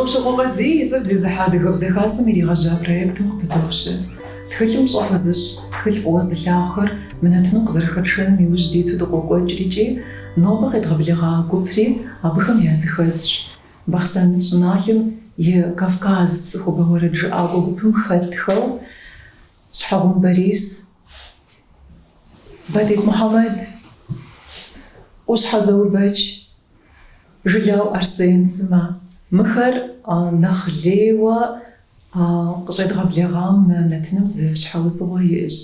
Хьэтӏохъущокъуэ Къазий и цӏэр зезыхьэ Адыгэбзэ Хасэм иригъэжьа проектым къыпыдощэ. Тхылъым пщӏэ хуэзыщӏ, тхылъ фӏыуэ зылъагъухэр мы нэтыным къызэрыхэтшэным иужь диту дыкъокӏуэкӏ икӏи нобэ къедгъэблэгъа гупри абыхэм языхэзщ. Бахъсэн щӏыналъэм и Кавказ цӏыхубэ уэрэджыӏакӏуэ гупым хэтхэу Щхьэгъум Борис, Батет Мухьэмэд, Къущхьэ Заурбэч, Жылау Арсен сымэ. Мыхэр нэхъ лейуэ къыщӏедгъэблэгъам мы нэтыным зы щхьэусыгъуэ иӏэщ.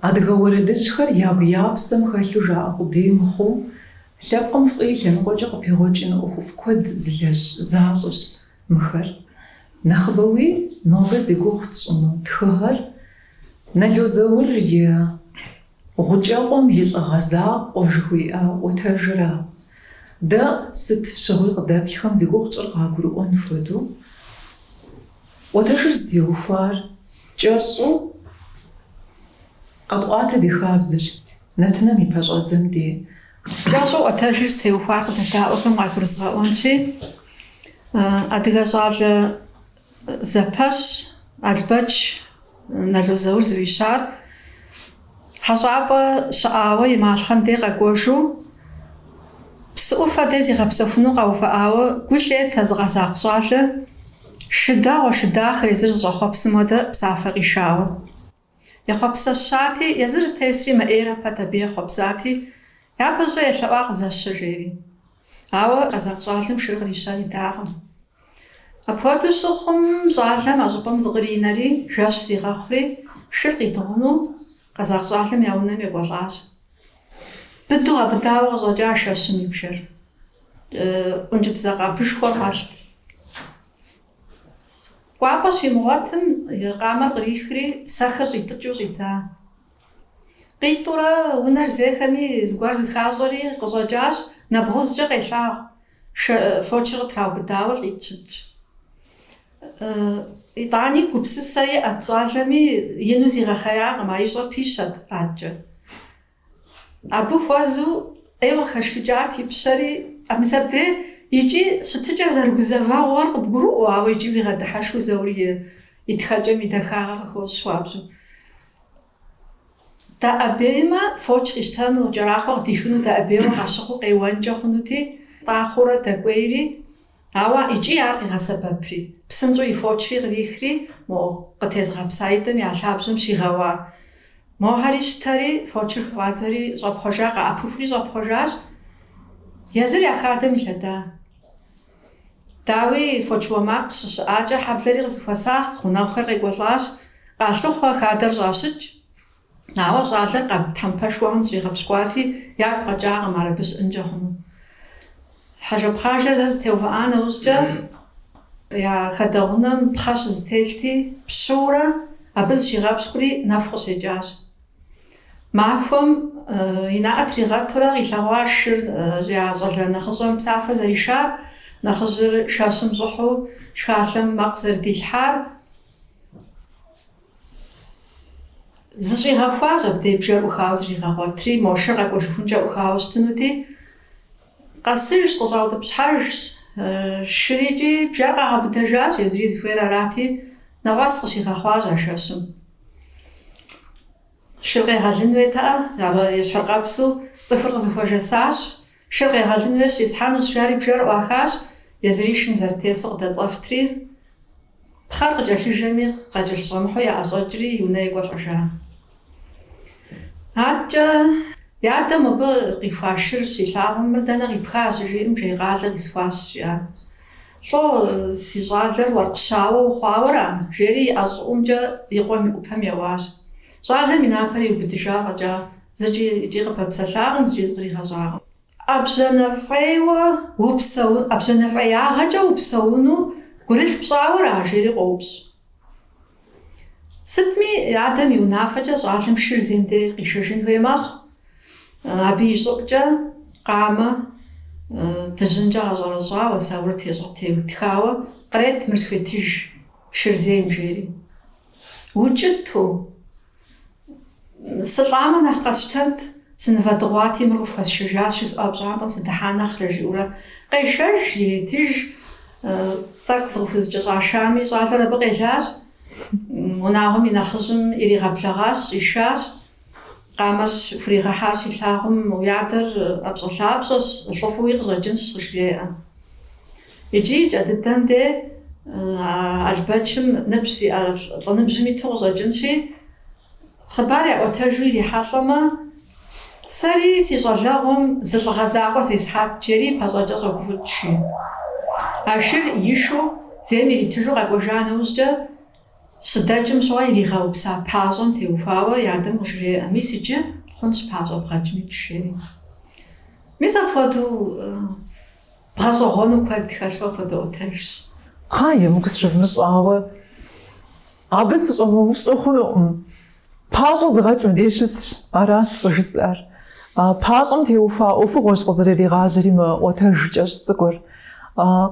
Адыгэ уэрэдыжьхэр ягу я псэм хэлъу жаӏэ къудей мыхъуу, лъэпкъым фӏы и лъэныкъуэкӏэ къыпегъуэкӏын ӏуэхуфӏ куэд зылэжь защӏэщ мыхэр. Нэхъыбэуи нобэ зи гугъу тщӏыну тхыгъэр Нало Заур и Гъукӏэкъуэм и лӏыгъэ закъуэ жыхуиӏэ ӏуэтэжыра. Дэ сыт щыгъуи къыдэплъхэм зи гугъу тщӏыр къагурыӏуэн хуэдэу, ӏуэтэжыр зытеухуар кӏэщӏу къэтӏуатэ ди хабзэщ нэтыным и пэщӏэдзэм дей. Кӏэщӏу ӏуэтэжыр зытеухуар къыдэдаӏуэхэм къагурызгъэӏуэнщи, адыгэ щӏалэ зэпэщ Албэч Нало Заур зыфӏищар хьэщӏапӏэ щыӏауэ и малъхъэм дей къэкӏуэжу, псы ӏуфэ дей зигъэпсэхуну къэувыӏауэ гу лъетэ зы къэзакъ щӏалэ шы дэгъуэ, шы дахэ езыр зыщӏэхъуэпсым хуэдэ псафэ къишауэ. Ехъуэпсэщати, езыр зытесри мыӏейрэ пэт абы ехъуэпсати, япэщӏыкӏэ елъэӏуа къызэщэ жери. Ауэ къэзакъ щӏалэм шыр кърищэн идакъым. Апхуэдэу щыхъум, щӏалэм а щӏыпӏэм зыкъринэри, жэщ зигъэхъури, шыр къидыгъуну къэзакъ щӏалэм я унэм екӏуэлӏащ. Быдэу гъэбыдауэ къыщӏэкӏа шэщым и бжэр. ӏункӏыбзэ къэбышхуэ фӏэлът. Кӏуапӏэ щимыгъуэтым, и къамэр кърихри, сэхыр щӏитӏыкӏыу щӏидза. Къитӏурэ унэр зейхэми зыгуэр зыхащӏэри къыщӏэкӏащ, нэбгъузкӏэ къелъагъу, фочыр къытраубыдауэ лӏитӏ щытщ. Итӏани гупсысэ иӏэт щӏалэми, ину зигъэхъеякъым, а ищӏэр пищэт адэкӏэ. Абы хуэзэу ӏейуэ къыхэшхыкӏат и пщэри, мис абдей икӏи щытыкӏэр зэрыгузэвэгъуэр къыбгурыӏуэу, ауэ икӏи уигъэдыхьэшхыу Заур и тхэкӏэм и дахагъэр къыхощ хуабжьу. Дэӏэбеймэ, фоч къищтэну, кӏэрахъуэ къыдихыну дэӏэбейуэ къащыхъуу къеуэнкӏэ хъунути, тӏахъуурэ дэкӏуейри, ауэ икӏи ар къигъэсэбэпри, псынщӏэу и фочри кърихри, мо къытезыгъэпсаитӏым я лъабжьэм щигъэуа. Мохэри щтэри, фочыр хыфӏадзэри щӏэпхъуэжа, къаӏэпыхури щӏэпхъуэжащ, езыр я хадэм илъэда. Дауи, фочыуэ макъ щыщыӏакӏэ хьэблэри къызэхуэсащ, гъунэгъухэр къекӏуэлӏащ, къалъыхъуэ хадэр щӏащыкӏ. Ауэ щӏалэр къэб тхьэмпэшхуэхэм зыщӏигъэпщкӏуати, ягу къэкӏакъым ар абы щыӏэнкӏэ хъуну. Хьэжэпхъажэр зэ зэтеувыӏа нэужькӏэ, я хадэгъунэм пхъэ щызэтелъти, пщыурэ абы зыщигъэпщкӏури нэху къыщекӏащ. Махуэм и нэӏэ тригъэтурэ къилъэгъуа шыр я щӏалэ нэхъыщӏэм псафэ зэришар, нэхъыжьыр шэщым щӏыхьэу шхалъэм мэкъу зэрыдилъхьар. Зыщӏигъэхуащ абдей бжэр ӏухауэ зригъэгъуэтри, мо шыр къэкӏуэжыхункӏэ ӏухауэ щытынути. Къэсыжщ, къыщӏаутӏыпщхьэжщ шыр икӏи бжэр къагъэбыдэжащ, езыри зыхуейр арати, мафӏэс къыщигъэхъуащ а шэщым. Шыр къегъэлын хуейтэкъэ, абы ещхьыркъэпсу цӏыхур къызэхуэжэсащ. Шыр къегъэлын хуейщ, исхьэнущ, жари бжэр ӏуахащ, езыри шым зэрытесу къыдэцӏэфтри, пхъэр къыкӏэлъыжэми къакӏэлъыщӏэмыхьэу яӏэщӏэкӏри и унэ екӏуэлӏэжа. Адэкӏэ и адэм абы къихуа шыр щилъагъум, мыр дэнэ къипха, щыжиӏэм, Жейкъалэ къисхуащ, жиӏа. Лӏо, си щӏалэр уэркъ щауэ ухъуауэра? жери и ӏэ щӏыӏумкӏэ и къуэм и ӏупэм еуащ. Щӏалэм и напэр иубыдыжа фӏэкӏа, зыкӏи икӏи къыпэпсэлъакъым, зыкӏи зыкъригъэщӏакъым. ӏэбжьанэфӏейуэ упсэу, ӏэбжьанэфӏеягъэкӏэ упсэуну гурылъ пщӏауэра? жери къоупщӏ. Сытми, адэм и унафэкӏэ щӏалэм шыр зейм дей къишэжын хуей мэхъу. Абы и щӏыӏукӏэ къамэ дыжьынкӏэ гъэщӏэрэщӏауэ, Саур теутхауэ кърет мыр схуетыж шыр зейм, жери. Укӏыту, сылӏамэ нэхъ къэсщтэнт, сынывэдыгъуати, мыр къыфхуэсшэжащ, жысӏэу пщӏантӏэм сыдыхьа нэхърэ, жиӏэурэ къешэж, иретыж. Тӏэкӏу зыкъыхузэкӏэщӏашами, щӏалэр абы къелащ. Унагъуэм и нэхъыжьым иригъэблэгъащ, щӏишащ. Къамэр хуригъэхьар щилъагъум, уи адэр ӏэпщӏэлъапщӏэщ, лӏыфӏуи къыщӏэкӏынщ, къыжреӏэ. Иджы икӏэ дыдэм де Албэчым ныбжь зиӏэ лӏы ныбжьым иту къыщӏэкӏынщи, хъыбар яӏуэтэжу ирихьэлӏэмэ, сэри си щӏалэгъуэм зы лӏыгъэ закъуэ зесхьат, жери и пащӏэкӏэ щӏогуфӏыкӏ, жи. А шыр ишу зейм иритыжу къэкӏуэжа нэужькӏэ, Щыдэкӏым щыгъуэ иригъэупса пащӏэм теухуауэ и адэм къыжреӏэ, мис иджы хъунщ пащӏэ бгъэкӏмикӏ, жери. Мис апхуэдэу бгъэщӏэгъуэну куэд хэлъу апхуэдэ ӏуэтэжщ. Кхъа, емыкӏу сщывмыщӏауэ, абы сыщӏэмыупщӏэу хъунукъым. Пащӏэ зыгъэкӏ мыбдеж щысщ, аращ щӏыжысӏэр. Пащӏэм теухуа ӏуэхугъуэщ къызэрыригъажьэри мы ӏуэтэж кӏэщӏ цӏыкӏур.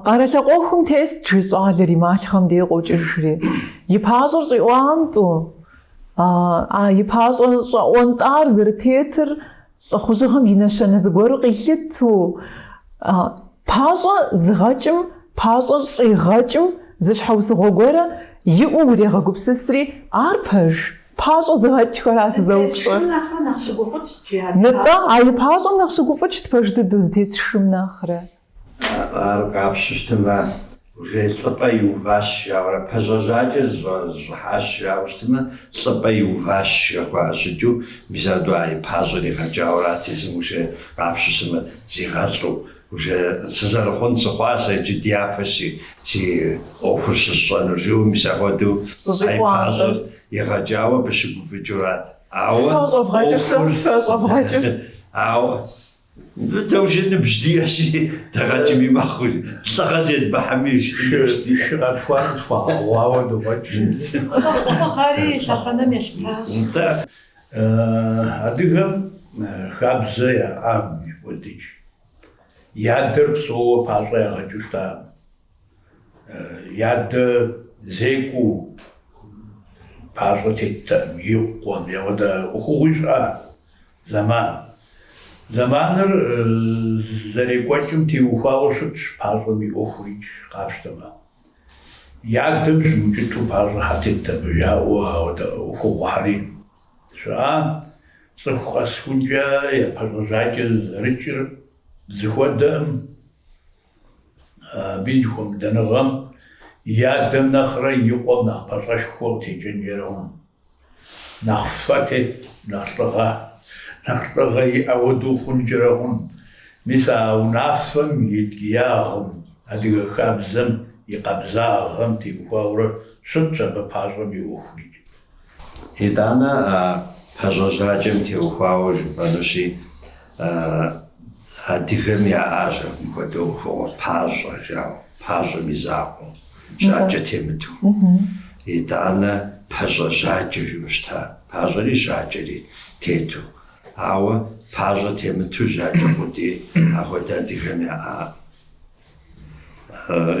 Къарэлъакъуэхум тест, жи щӏалэр и малъхъэм дей къокӏыжри. И пащӏэр щӏиӏуантӏэу, а и пащӏэ щӏэӏуэнтӏар зэрытетыр Лӏыхъужьыгъэм и нэщэнэ зыгуэру къилъытэу, пащӏэ зыгъэкӏым, пащӏэ щӏигъэкӏым зы щхьэусыгъуэ гуэрэ иӏэу урегъэгупсысри, ар пэж? Пащӏэ зыгъэкӏхэра сызэупщӏыр? Зытес шым нэхърэ нэхъ щыгуфӏыкӏт, жи ар. Нтӏэ, а и пащӏэм нэхъ щыгуфӏыкӏт пэж дыдэу зытес шым нэхърэ. Ар къапщу щытымэ, уже лӏыпӏэ иуващ жаӏэурэ, пащӏэ-жьакӏэ зыщӏыхьащ жаӏэу щытымэ, лӏыпӏэ иуващ жыхуаӏэ щӏыкӏэу, мис апхуэдэу а и пащӏэр игъэкӏауэрат езым уже къапщу щытымэ, зигъэлӏу, уже сызэрыхъун сыхъуа сэ иджы дяпэ си си ӏуэхур щысщӏэнур жиӏэу, мис апхуэдэу а и пащӏэр игъэкӏауэ абы щыгуфӏыкӏыурат. Ауэ Фэ щӏэвгъэкӏыр сэ, фэ щӏэвгъэкӏыр. Ауэ Дэ уже ныбжь диӏэщи, дгъэкӏми мэхъу, лӏыгъэ зедмыхьэми ныбжь диӏэ. Шы къэтхуар къытхуагъэгъуауэ догъэкӏ. Лӏыгъэри лъэхъэнэм елъытащ. Нтӏэ. Адыгэм хабзэ яӏам и кӏуэдыкӏ. И адэр псэууэ пащӏэ ягъэкӏыу щытакъым. И адэ зекӏуэу пащӏэ теттэкъым и къуэм, апхуэдэ ӏуэхугъуи щыӏа. Зэман. Зэманыр зэрекӏуэкӏым теухуауэ щытщ пащӏэм и ӏуэхурикӏ къапщтэмэ. И адэм щымыукӏыту пащӏэ щхьэ тет абы жаӏэу ауэдэ ӏуэхугъуэхэри щыӏа. Цӏыху къэсхункӏэ я пащӏэ-жьакӏэ зэрыкӏыр зыхуэдэӏым, абы и зыхуэмыдэныгъэм и адэм нэхърэ и къуэм нэхъ пащӏэшхуэ къытекӏэнкӏэрэ хъун. Нэхъ фэ тет, нэхъ лӏыгъэ, нэхъ лӏыгъэ иӏэ хуэдэу хъункӏэрэ хъун. Мис а унафэм и ткӏиягъым, адыгэ хабзэм и къабзагъэм теухуауэрэ щытщ абы пащӏэм и ӏуэхури. Итӏанэ а пащӏэ-жьакӏэм теухуауэ жыпӏэнущи, адыгэм яӏащ мыпхуэдэ ӏуэхугъуэ пащӏэ жаӏэу, пащӏэм и закъуэу. Жьакӏэ темыту. Итӏанэ пащӏэ-жьакӏэ жиӏэу щыта. Пащӏэри жьакӏэри тету. Ауэ пащӏэ темыту жьакӏэ къудей ахуэдэ адыгэм яӏакъым.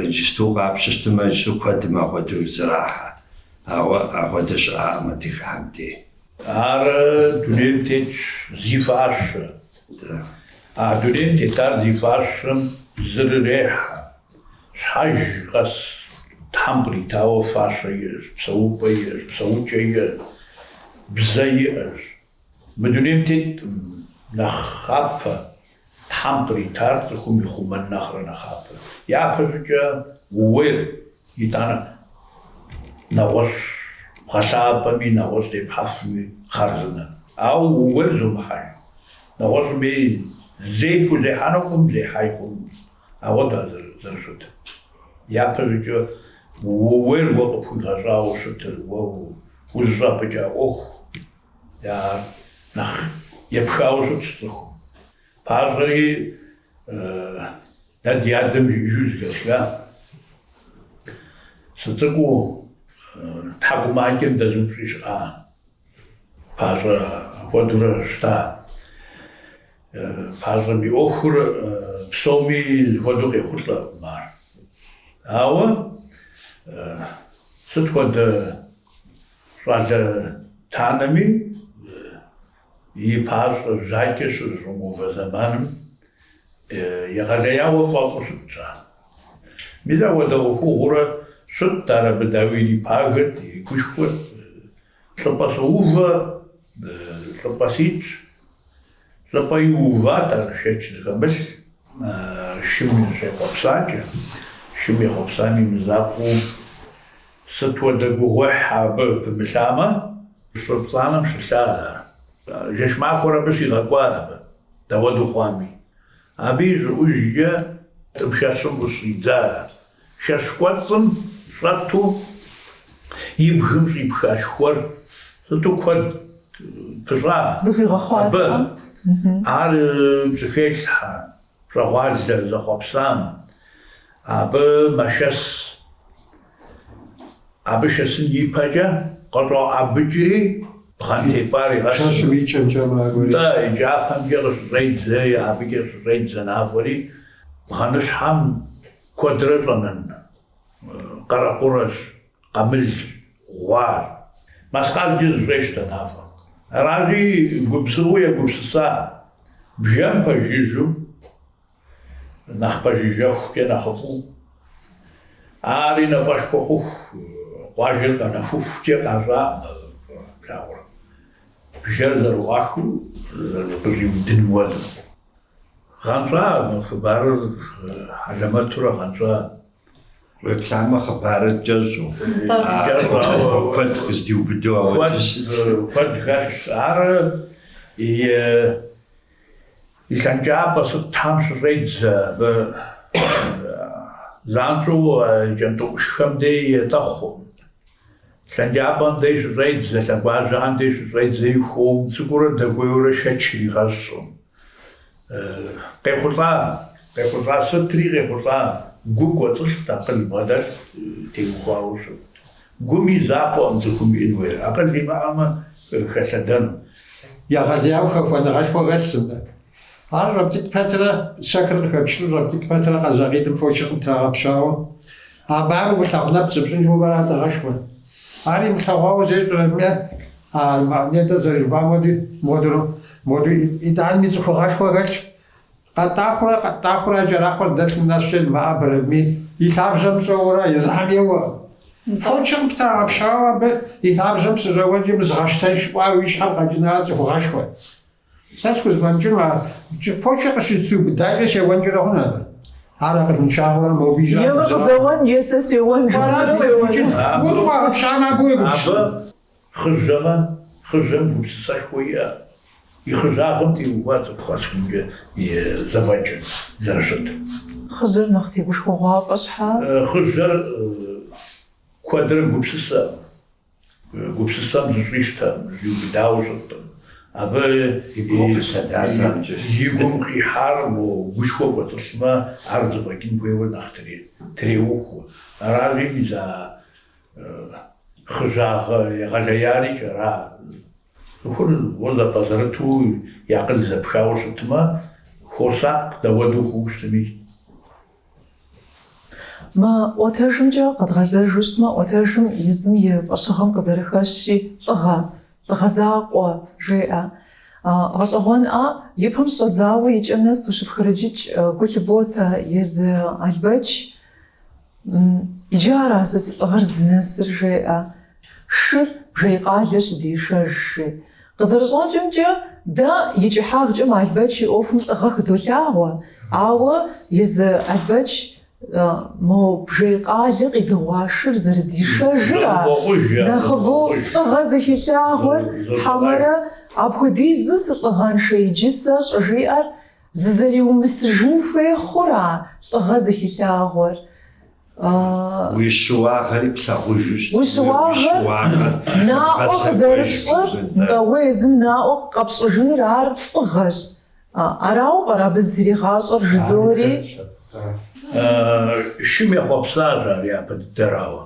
Иджысту къапщу щытымэ, иджысту куэдым ахуэдэу зэрахьэ. Ауэ ахуэдэ щыӏакъым адыгэхэм дей. Ар дунейм тетщ зи фащэ. А дунейм тетар зи фащэм зрырехьэ. Щхьэж къэс Тхьэм къритауэ фащэ иӏэщ, псэупӏэ иӏэщ, псэукӏэ иӏэщ, бзэ иӏэщ. Мы дунейм теткъым нэхъапэ Тхьэм къритар цӏыхум ихъумэн нэхърэ нэхъапэ. Япэ щӏыкӏэ ууейр, итӏанэ нэгъуэщӏ бгъэлъапӏэми, нэгъуэщӏ зепхьэфми хъарзынэ. Ауэ ууейр зумыхьэж. Нэгъуэщӏым ей зэи пхузехьэнукъым, зехьаи хъунукъым. Ауэдэ ар зэрыщытыр. Япэ щӏыкӏэ ууейр уэ къыпхуигъэщӏауэ щытыр, уэ узыщӏапӏыкӏа ӏуэху, ар нэхъ епхауэ щытщ цӏыхум. Пащӏэри дэ ди адэм жиӏэжу зэхэсха. Сыцӏыкӏуу тхьэкӏумакӏэм дэзыупщӏи щыӏа. Пащӏэ хуэдэурэ щыта. Пащӏэм и ӏуэхур псоми зыхуэдэу къехъулӏэкъым ар. Ауэ сыт хуэдэ щӏалэ танэми и пащӏэ жьакӏэ щыщӏэмыувэ зэманым егъэлеяуэ фӏэфӏу щытщ ар. Мис апхуэдэ ӏуэхугъуэрэ щытт, ар абы дауи ирипагэт, иригушхуэт. Лӏыпӏэ соувэ, лӏыпӏэ ситщ. Лӏыпӏэ иуват ар шэч зыхэмылъ, шым щехъуэпсакӏэ. Шым ехъуэпсам и мызакъуэу сыт хуэдэ гугъуехь абы пымылъамэ, щӏы пцӏанэм щылъа ар. Жэщ махуэр абы щигъэкӏуа абы, дауэду хъуами. Абы и щӏыӏужкӏэ лӏым шэщым къыщӏидза ар. Шэщ кӏуэцӏым щӏэту и бгым щӏипха шхуэр сыту куэд пыщӏа абы. Ар пщӏыхелъхьэ пщӏэгъуалэ зэхъуэпсам. Абы мэшэс. Абы шэсын ипэкӏэ къыщӏоӏэбыкӏри бгъэн тепӏар игъэсу. Шэщым и кӏэмкӏэ макӏуэри. Нтӏэ, и кӏапэмкӏэ къыщыщӏедзэри, абыкӏэ щыщӏедзэ накӏуэри, бгъэныщхьэм куэдрэ щӏэнэн къэрэкъурэщ, къамылщ, гъуар. Мэскъалкӏэ зыщӏещтэ нафӏэ. Аращи, губзыгъэу егупсыса бжэм пэжыжьэу, нэхъ пэжыжьэхукӏэ нэхъыфӏу, ари нафӏэшхуэ хъуху, къуажэр къэнэхухукӏэ къащӏакъым плъагъурэ. Бжэр зэрыӏуахыу къыщӏиудын хуэдэу. Гъэнщӏа мы хъыбарыр хьэлэмэтурэ гъэнщӏа. Уеплъамэ хъыбарыр кӏэщӏу, куэд къыздиубыду ауэдэу щыт. Куэд хэлъщ. Ар и лъэнкӏапӏэ сытхэм щыщӏедзэ абы занщӏэу кӏэнтӏыӏушхэм дей етӏэхъу. Лъэнкӏапӏэм дей щыщӏедзэ, лъэгуажьэхэм дей щыщӏедзэри хуэм цӏыкӏуурэ дэкӏуейуэрэ шэч иригъэщӏу. Къехъулӏа, къехъулӏа сытри къехъулӏа, гу кӏуэцӏылът, акъыл бгъэдэлът, теухуауэ щытт. Гум и закъуэкъым цӏыхум иӏэн хуейр, акъыл имыӏэмэ, хэлъэдэну. Егъэлеяуэ хэхуэныгъэшхуэ хэлъщ абы. Ар щӏэптӏыкӏ пэтрэ, сэхыр къыхэпчыну щӏэптӏыкӏ пэтрэ къэзакъитӏым фочыр къыптрагъэпщауэ, абы ар умылъагъу нэпцӏ зыпщӏын жыхуэпӏэр лӏыгъэшхуэ. Ар имылъэгъуауэ зещӏэрэ, а нетӏэ зэрыжыпӏам хуэдэу, модурэ, моду итӏанэми цӏыхугъэшхуэ хэлъщ. Къэтӏахъурэ къэтӏахъурэ а кӏэрахъуэр дэлъым нэскӏэ мэӏэбэрэми, и лъабжьэм щӏэуэрэ езыхьэм еуэ. Фочыр къыптрагъэпщауэ абы и лъабжьэм сыщӏэуэнкӏи згъэщтэн жыпӏар уи щхьэм къэкӏынар цӏыхугъэшхуэ. Сэ схузэфӏэмыкӏыну ар фочыр къыщысубыдакӏэ сеуэнкӏэрэ хъуну абы. Ар акъылыншагъэурэ мобы ищӏар Е мыр къызэуэн, е сэ сеуэн жыпӏэрэ уеуэну. Уэ къуагъэпщамэ абы уегупсысу. Абы хъыжьэмэ, хъыжьэм гупсысэшхуэ иӏэ. И хъыжьагъым теухуа цӏыху къэсхункӏэ и зэфӏэкӏыр зэрыщытыр. Хъыжьэр нэхъ тегушхуэгъуафӏэ щхьэ? Хъыжьэр куэдрэ гупсысэ. Гупсысэм зыщӏищтэкъым, зыщӏиубыдауэ щыткъым. Абы и гум къихьар мо гушхуэ кӏуэцӏылъмэ, ар зэфӏэкӏын хуейуэ нэхъ треухуэ. Аращи, мис а хъыжьагъэ егъэлеяри кӏэра. Цӏыхур уэ зэпӏэзэрыту и акъыл зэпхауэ щытмэ, хуосакъ дауэду хъууэ щытми. Мы ӏуэтэжымкӏэ къэдгъэзэжу щытмэ, ӏуэтэжым езым и фӏэщыгъэм къызэрыхэщи, лӏыгъэ, лӏыгъэ закъуэ, жеӏэ. Гъэщӏэгъуэнӏа, ипэм щӏэдзауэ и кӏэм нэс ущыпхырыджыкӏ гу лъыботэ езы Албэч. Иджы ара сэ си лӏыгъэр здынэсыр, жеӏэ. Шыр Бжейкъалэ щыдешэж, жи. Къызэрыщӏэкӏымкӏэ, дэ и кӏыхьагъкӏэ мы Албэч и ӏуэхум лӏыгъэ хыдолъагъуэ, ауэ езы Албэч мо Бжейкъалэ къидыгъуа шыр зэрыдишэжыра нэхъыбэу лӏыгъэ зыхилъагъуэр, хьэмэрэ апхуэдизу сылӏыгъэншэ иджы сэ щӏыжиӏэр зызэриумысыжын хуей хъура лӏыгъэ зыхилъагъуэр? Уи щыуагъэри плъагъужу щытми, Уи щыуагъэр наӏуэ къызэрыпщӏыр, нтӏэ, уэ езым наӏуэ къэпщӏыжыныр ар лӏыгъэщ. Арауэ пӏэрэ абы зытригъащӏэр жызори? Шым ехъуэпсащ ар япэ дыдэрауэ.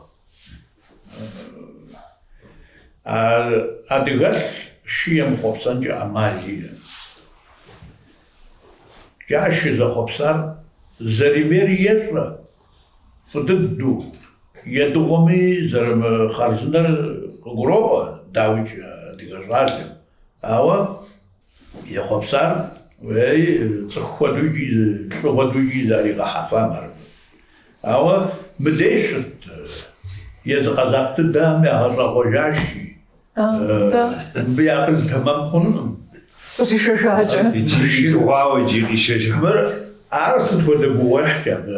Адыгэлӏ шы емыхъуэпсэнкӏэ ӏэмал иӏэ. А шы зэхъуэпсар зэримейр ещӏэ, фӏы дыдэу, едыгъуэми зэрымыхъарзынэр къыгуроӏуэ, дауикӏ, адыгэ щӏалэм. Ауэ ехъуэпсар цӏыху хуэдэу икӏи лӏы хуэдэу икӏи зыӏэригъэхьэфам ар. Ауэ мыдей щыт езы къэзакъ дыдэхэм ягъэщӏэгъуэжащи, мыбы и акъыл тэмэм хъунукъым. Къыщишэжакӏэ. Иджы дыгъуауэ иджы къишэжа. Мыр ар сыт хуэдэ гугъуехькӏэ абы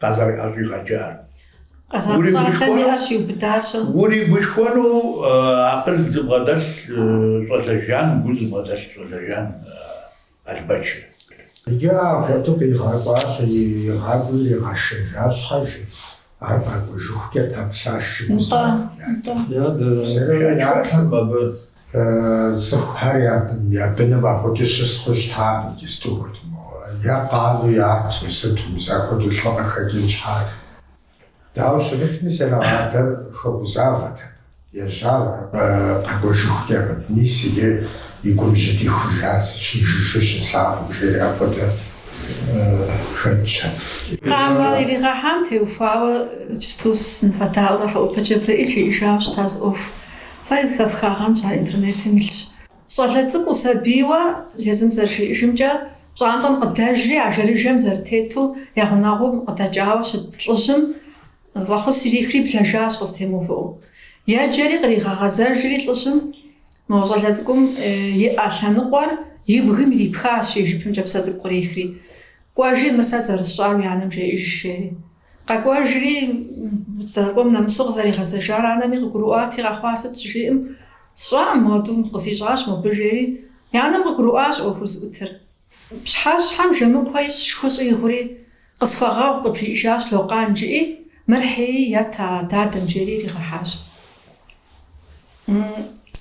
къазэрыӏэщӏигъэкӏар? Къэзакъ щӏалэм и ӏэр щиубыдар-щэ? Уригушхуэну акъыл зыбгъэдэлъ щӏалэ жан, гу зыбгъэдэлъ щӏалэ жан Албэч. Иджы апхуэдэу къигъэкӏуащ, игъакӏуи иригъэшэжащ щхьэжи, ар къэкӏуэжыхукӏэ пэплъащ жыгузэф. Япэм цӏыхухэр я быным апхуэдэу щысхьу щытакъым иджысту хуэдэу. Е къану яту, сыту, мис апхуэдэу лӏы къыхэкӏын щхьа. Дауэ щымытми, сэ адэр хуэгузавэт. Ежьар ар къэкӏуэжыхукӏэ абы мис иджы и гум жьы дихужащ, щижыжу щыслъагъум, жери апхуэдэ хэтщ. Къамэ иригъэхьам теухуауэ иджысту сыныфэдаӏуэрэ Хьэӏупэ Джэбрэӏил жиӏэжауэ щыта зы ӏуэху. Фэри зэхэфхагъэнщ, ар интернетым илъщ. Щӏалэ цӏыкӏуу, сабийуэ, езым зэрыжиӏэжымкӏэ, пщӏантӏэм къыдэжри, а жэрыжэм зэрытету я гъунэгъум къыдэкӏауэ щыт лӏыжьым фӏэхъус ирихри блэжащ къызэтемыувыӏэу. Еджэри къригъэгъэзэжри лӏыжьым мо щӏалэ цӏыкӏум и ӏэ лъэныкъуэр и бгым ирипхащ и жыпым кӏапсэ цӏыкӏу кърихри. Кӏуэжи, мыр сэ зэрысщӏар уи анэм жеӏэж, жери. Къэкӏуэжри, здэкӏуэм нэмысу къызэригъэзэжар анэми къыгурыӏуати, къэхъуар сыт щыжиӏэм, сщӏэкъым, моду къысищӏащ мобы, жери. И анэм къыгурыӏуащ ӏуэхур зыӏутыр. Пщыхьэщхьэм жэмыкуэ ищӏ шху щӏигъури, къысхуэгъэгъу къыбжиӏэжащ Локъан, жыӏи, мыр хьыи ет а дадэм, жери иригъэхьащ.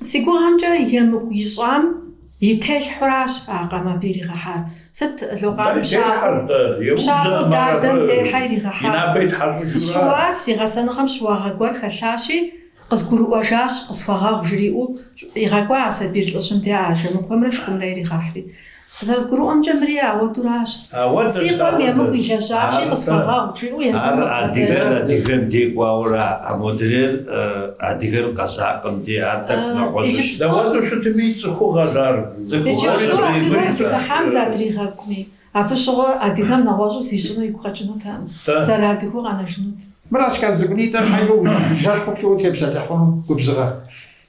Си гугъэмкӏэ емыкӏу ищӏам и телъхьуращ а къамэ абы иригъэхьар. Сыт Локъан пщафӏэу дадэм дей хьэ иригъэхьар? Сыщыуащ, си гъэсэныгъэм щыуагъэ гуэр хэлъащи, къызгурыӏуэжащ, къысхуэгъэгъу жриӏэу игъэкӏуа а сабийр лӏыжьым де а жэмыкуэмрэ шхумрэ иригъэхьри. Къызэрызгурыӏуэмкӏэ, мыри ауэдуращ. Си къуэм емыкӏу илэжьащи, къысхуэгъэгъу, жиӏэу езым Ар адыгэр адыгэм дей кӏуауэра, а модрейр адыгэр къэзакъым дей, ар тӏэкӏу нэгъуэщӏущ. Дауэду щытми, цӏыхугъэщ ар. Иджыпсту адыгэу зыхыхьам задригъэкӏуми, абы щыгъуэ адыгэм нэгъуэщӏу зищӏыну игу къэкӏынутэкъым, зэрыадыгэу къэнэжынут. Мыр рассказ цӏыкӏунитӏэр щхьэкӏэ жэщ хъуху утепсэлъыхьыну губзыгъэ.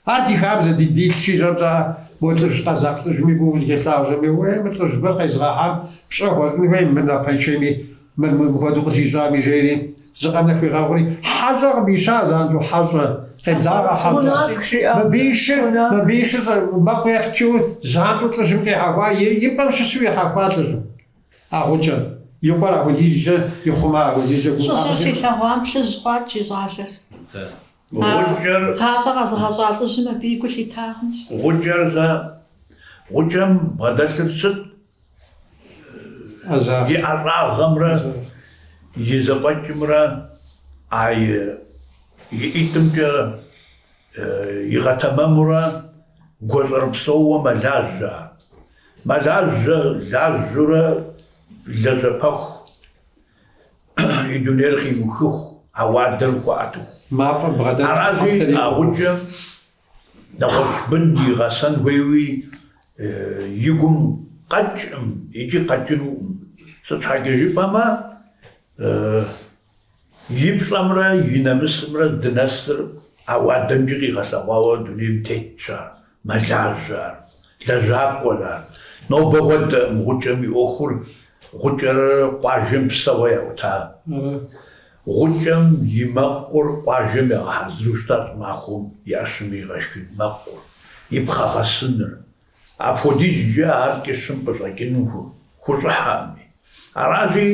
Ар ди хабзэ ди дилъщи, щӏэпщӏа мо лӏыжь къэзакъ лӏыжьми фӏыуэ зыхелъагъущӏэми, уей, мы лӏыжь мыр къезгъэхьам пщӏэ хуэщӏын хуей, мы напэншэми, мыр мыпхуэдэу къысищӏами, жери, зы къэмынэ хуигъэгъури, хьэщӏэ къыпища занщӏэу, хьэщӏэ, къеблагъэ хьэщӏэ. Мыбы и шыр, мыбы и шыр мэкъу ефт жиӏэу занщӏэу лӏыжьым къихьэхуа, и пӏэм щысу ихьэхуа лӏыжьым. А гъукӏэр, и къуэр апхуэдизкӏэ ихъума, апхуэдизкӏэ гу Лӏыжьыр щилъэгъуам плъыжь хъуат жи щӏалэр. Гъукӏэр. Гъащӏэ къэзыгъэщӏа лӏыжьым абы и гу лъита хъунщ. Гъукӏэр зэ. Гъукӏэм бгъэдэлъыр сыт? И ӏэщӏагъэмрэ и зэфӏэкӏымрэ а и ӏитӏымкӏэ игъэтэмэмурэ гуащӏэрыпсэууэ мэлажьэ ар. Мэлажьэ, лажьэурэ лэжьэпэху. И дунейр къиухыху, а уадэр хуэӏэтыху. Мафӏэм бгъэдэт Аращи, а гъукӏэм нэгъуэщӏ бын игъэсэн хуейуи и гум къэкӏкъым икӏи къэкӏынукъым. Сыт щхьэкӏэ жыпӏэмэ, и пщӏэмрэ и нэмысымрэ здынэсыр а уадэмкӏи къигъэлъэгъуауэ дунейм тетщ ар. Мэлажьэ ар, лэжьакӏуэр ар. Нобэ хуэдэкъым гъукӏэм и ӏуэхур, гъукӏэр къуажэм псэуэ яӏута. Гъукӏэм и мэкъур къуажэм ягъэхьэзыру щыта щӏымахуэм и ӏэщым иригъэшхын мэкъур, и пхъэгъэсыныр. Апхуэдизкӏэ ар кӏыщым къыщӏэкӏыну хущӏыхьэкъыми. Аращи,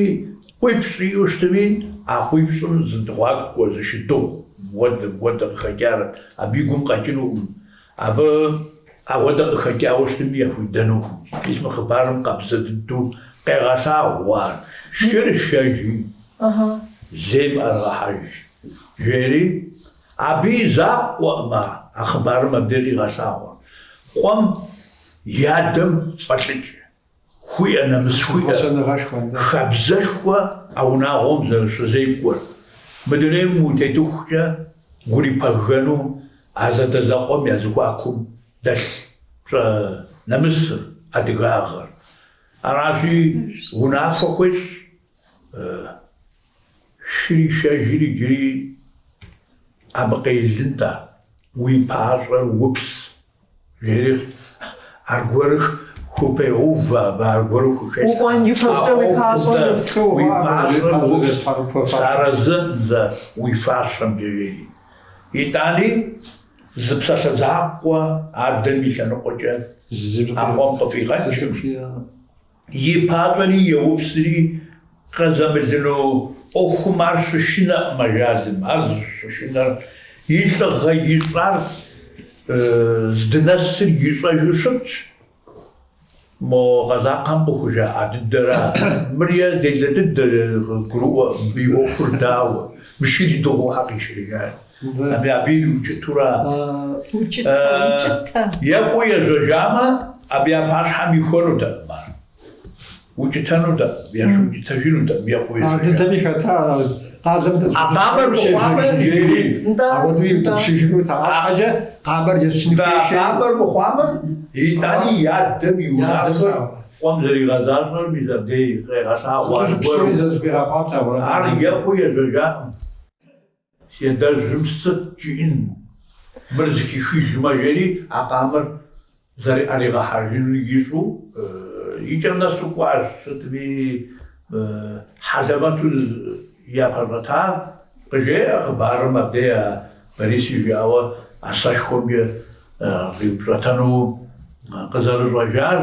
къуипщӏ иӏэу щытми, а къуипщӏым зы дыгъуакӏуэ, зы шыдыгъу мыуэдэ, мыуэдэ къыхэкӏарэт, абы и гум къэкӏынукъым. Абы ауэдэ къыхэкӏауэ щытми яхуидэнукъым. Мис мы хъыбарым къабзэ дыдэу къегъэлъагъуэ ар. Шыр шэжи, зейм ӏэрыгъэхьэж, жери. Абы и закъуэкъым ар, а хъыбарым абдей къигъэлъагъуэр. Къуэм и адэм фӏэлӏыкӏ хуиӏэ, нэмыс хуиӏэ, хабзэшхуэ а унагъуэм зэрыщызекӏуэр. Мы дунейм утетыхукӏэ урипэгэну а зэдэзэкъуэм я зэхуакум дэлъ пщӏэ нэмысыр, адыгагъэр. Аращи, унафэ хуещӏ. Шыр ишэжыр иджыри абы къелынт-тӏэ, уи пащӏэр упс, жери аргуэру хупегъэувэ абы, аргуэру хухелъхьэ. Укӏуэн ипэкӏэ уи пащӏэр упс. Уи пащӏэр упс, сыарэзыӏым зэ уи фащэмкӏэ, жери. Итӏани зы псалъэ закъуэ адэм и лъэныкъуэкӏэ а къуэм къыфӏигъэкӏым. И пащӏэри еупсри къызэмылыну ӏуэхум ар щышынэкъым ажалым, ар зыщышынэр и лӏыгъэ ищӏар здынэсыр ищӏэжу щытщ. Мо къэзакъхэм къыхужаӏа дыдэра? Мыр е делэ дыдэ гурыӏуэ, мыбы и ӏуэхур дауэ? Мы шыр идыгъуу хьэ къишэжа? Абы абы ириукӏытура? Укӏытэ, укӏытэ. Екӏуу ежьэжамэ, абы я пащхьэм ихуэнутэкъым ар. Укӏытэнутэкъым, ящыукӏытэжынутэкъым екӏуу Ар ежьэжамэ. дыдэми хэта къалэм А къамэр мыхъуамэ, иджыри. Апхуэдэу иутӏыпщыжынут, арщхьэкӏэ къамэр ещын Нтӏэ, хуейщи. къамэр мыхъуамэ, итӏани и адэм и унафэр къуэм зэригъэзащӏэр мис абдей къегъэлъагъуэ Лӏыжь псори аргуэру. зэзыхуигъэхъуат ауэрэ. Ар екӏуу ежьэжакъым. Си адэжьым сыт жиӏэн, мыр зыхихыжмэ, жери а къамэр зэрыӏэригъэхьэжынур ищӏу и кӏэм нэсу кӏуащ, сытми хьэлэмэту япэщӏэта, къыжеӏэ хъыбарым абдей а Бориси жиӏауэ а сэшхуэмкӏэ къиупщӏэтэну къызэрыщӏэжар.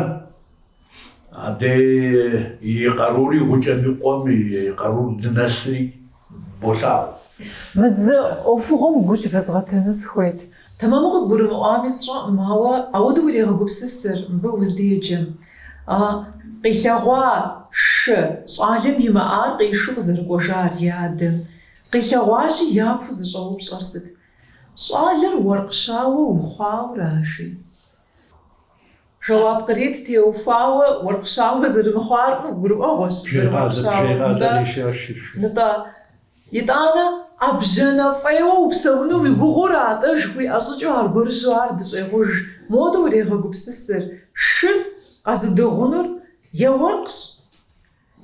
Абдей и къарури гъукӏэм и къуэм и къарур здынэсри болъагъу. Мы зы ӏуэхугъуэм гу лъывэзгъэтэну сыхуейт. Тэмэму къызгурымыӏуами сщӏэкъым, ауэ ауэдэу урегъэгупсысыр мыбы уздеджэм. Къилъэгъуа шы щӏалэм имыӏар къишу къызэрыкӏуэжар и адэм. Къилъэгъуащи, япэу зыщӏэупщӏэр сыт? Щӏалэр уэркъ щауэ ухъуауэра, жи. Жэуап кърет теухуауэ уэркъ щауэ зэрымыхъуар, ну, гурыӏуэгъуэщ, зэрыуэркъ щауэр. Нтӏэ, нтӏэ. Итӏанэ, ӏэбжьанэ фӏейуэ упсэуну уи гугъэура атӏэ жыхуиӏэ щӏыкӏэу аргуэрыжьу ар дыщӏегъуж. Модэу урегъэгупсысыр, шыр къэзыдыгъунур е уэркъщ,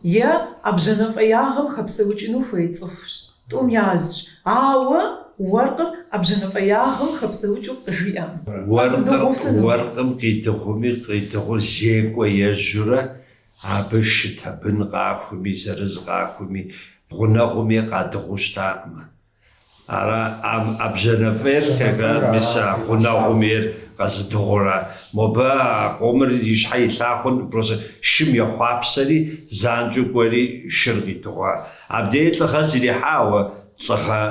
Е ӏэбжьанэфӏеягъэм хэпсэукӏыну хуей цӏыхущ, тӏум язщ. Ауэ уэркъыр ӏэбжьанэфӏеягъэм хэпсэукӏыу къыжиӏэкъым. Къэзыдыгъуфыну. Уэркъым къидыгъуми къидыгъуу зекӏуэ ежьурэ, абы шы табын къахуми, зырыз къахуми, гъунэгъум е къадыгъуу щытаӏымэ. Ара ӏэбжьанэ фӏейр как мис а гъунэгъум ейр къэзыдыгъура? Мобы а къомыр и щхьэ илъа хъун, просто шым ехъуапсэри, занщӏэу кӏуэри шыр къидыгъуа. Абдей лӏыгъэ зрихьа, ауэ лӏыгъэ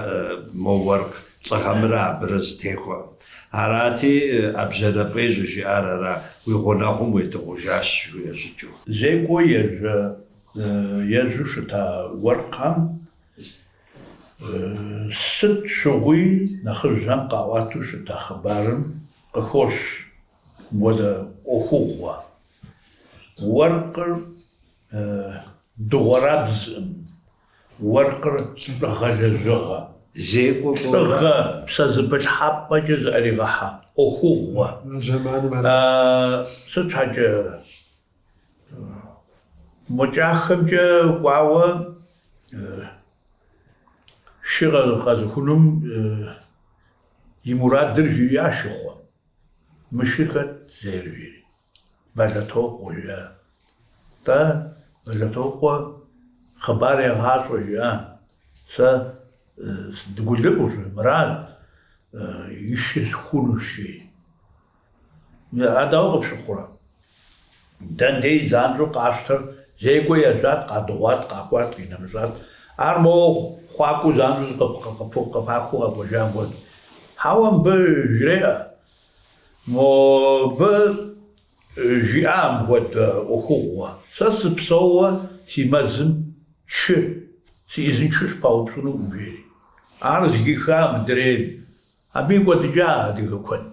мо уэркъ лӏыгъэмрэ абырэ зытехуэкъым. Арати, ӏэбжьанэ фӏей щӏыжиӏар ара, уи гъунэгъум уедыгъужащ жыхуиӏэ щӏыкӏэу. Зекӏуэ ежьэ ежьу щыта уэркъхэм Сыт щыгъуи нэхъыжьхэм къаӏуатэу щыта хъыбарым къыхощ мыпхуэдэ ӏуэхугъуэ. Уэркъыр дыгъуэрабзэкъым, уэркъыр лӏыгъэ лэжьыгъэ. Зекӏуэ кӏуэурэ. Лӏыгъэ псэзэпылъхьэпӏэкӏэ зыӏэригъэхьэ ӏуэхугъуэ. Сыт щхьэкӏэ Мо кӏахэмкӏэ кӏуауэ шы къэзыхунум и мурадыр жиӏа шыхъуэм. Мы шыр хэт зейр жери? Бэлэтокъуэ жиӏа. Тӏэ, Бэлэтокъуэ хъыбар егъащӏэ жиӏа. Сэ сыдыгулыӏущ, мырат, и шыр схунущ жери. Ар дауэ къыпщыхъурэ? Дэндей занщӏэу къащтэр зекӏуэ ежьат, къадыгъуат, къахуат, къинэмыщӏат. Ар моуэ хъуакӏуэу занщӏэу къыпахыу къэкӏуэжам хуэдэу. Хьэуэ, мыбы жреӏэ, мобы жиӏа мыпхуэдэ ӏуэхугъуэ. Сэ сыпсэууэ си мэзым чы, си ӏизыншэу щыпаупщӏынукъым, жери. Ар зыхиха мыдрейм. Абы икӏуэдыкӏа адыгэ куэд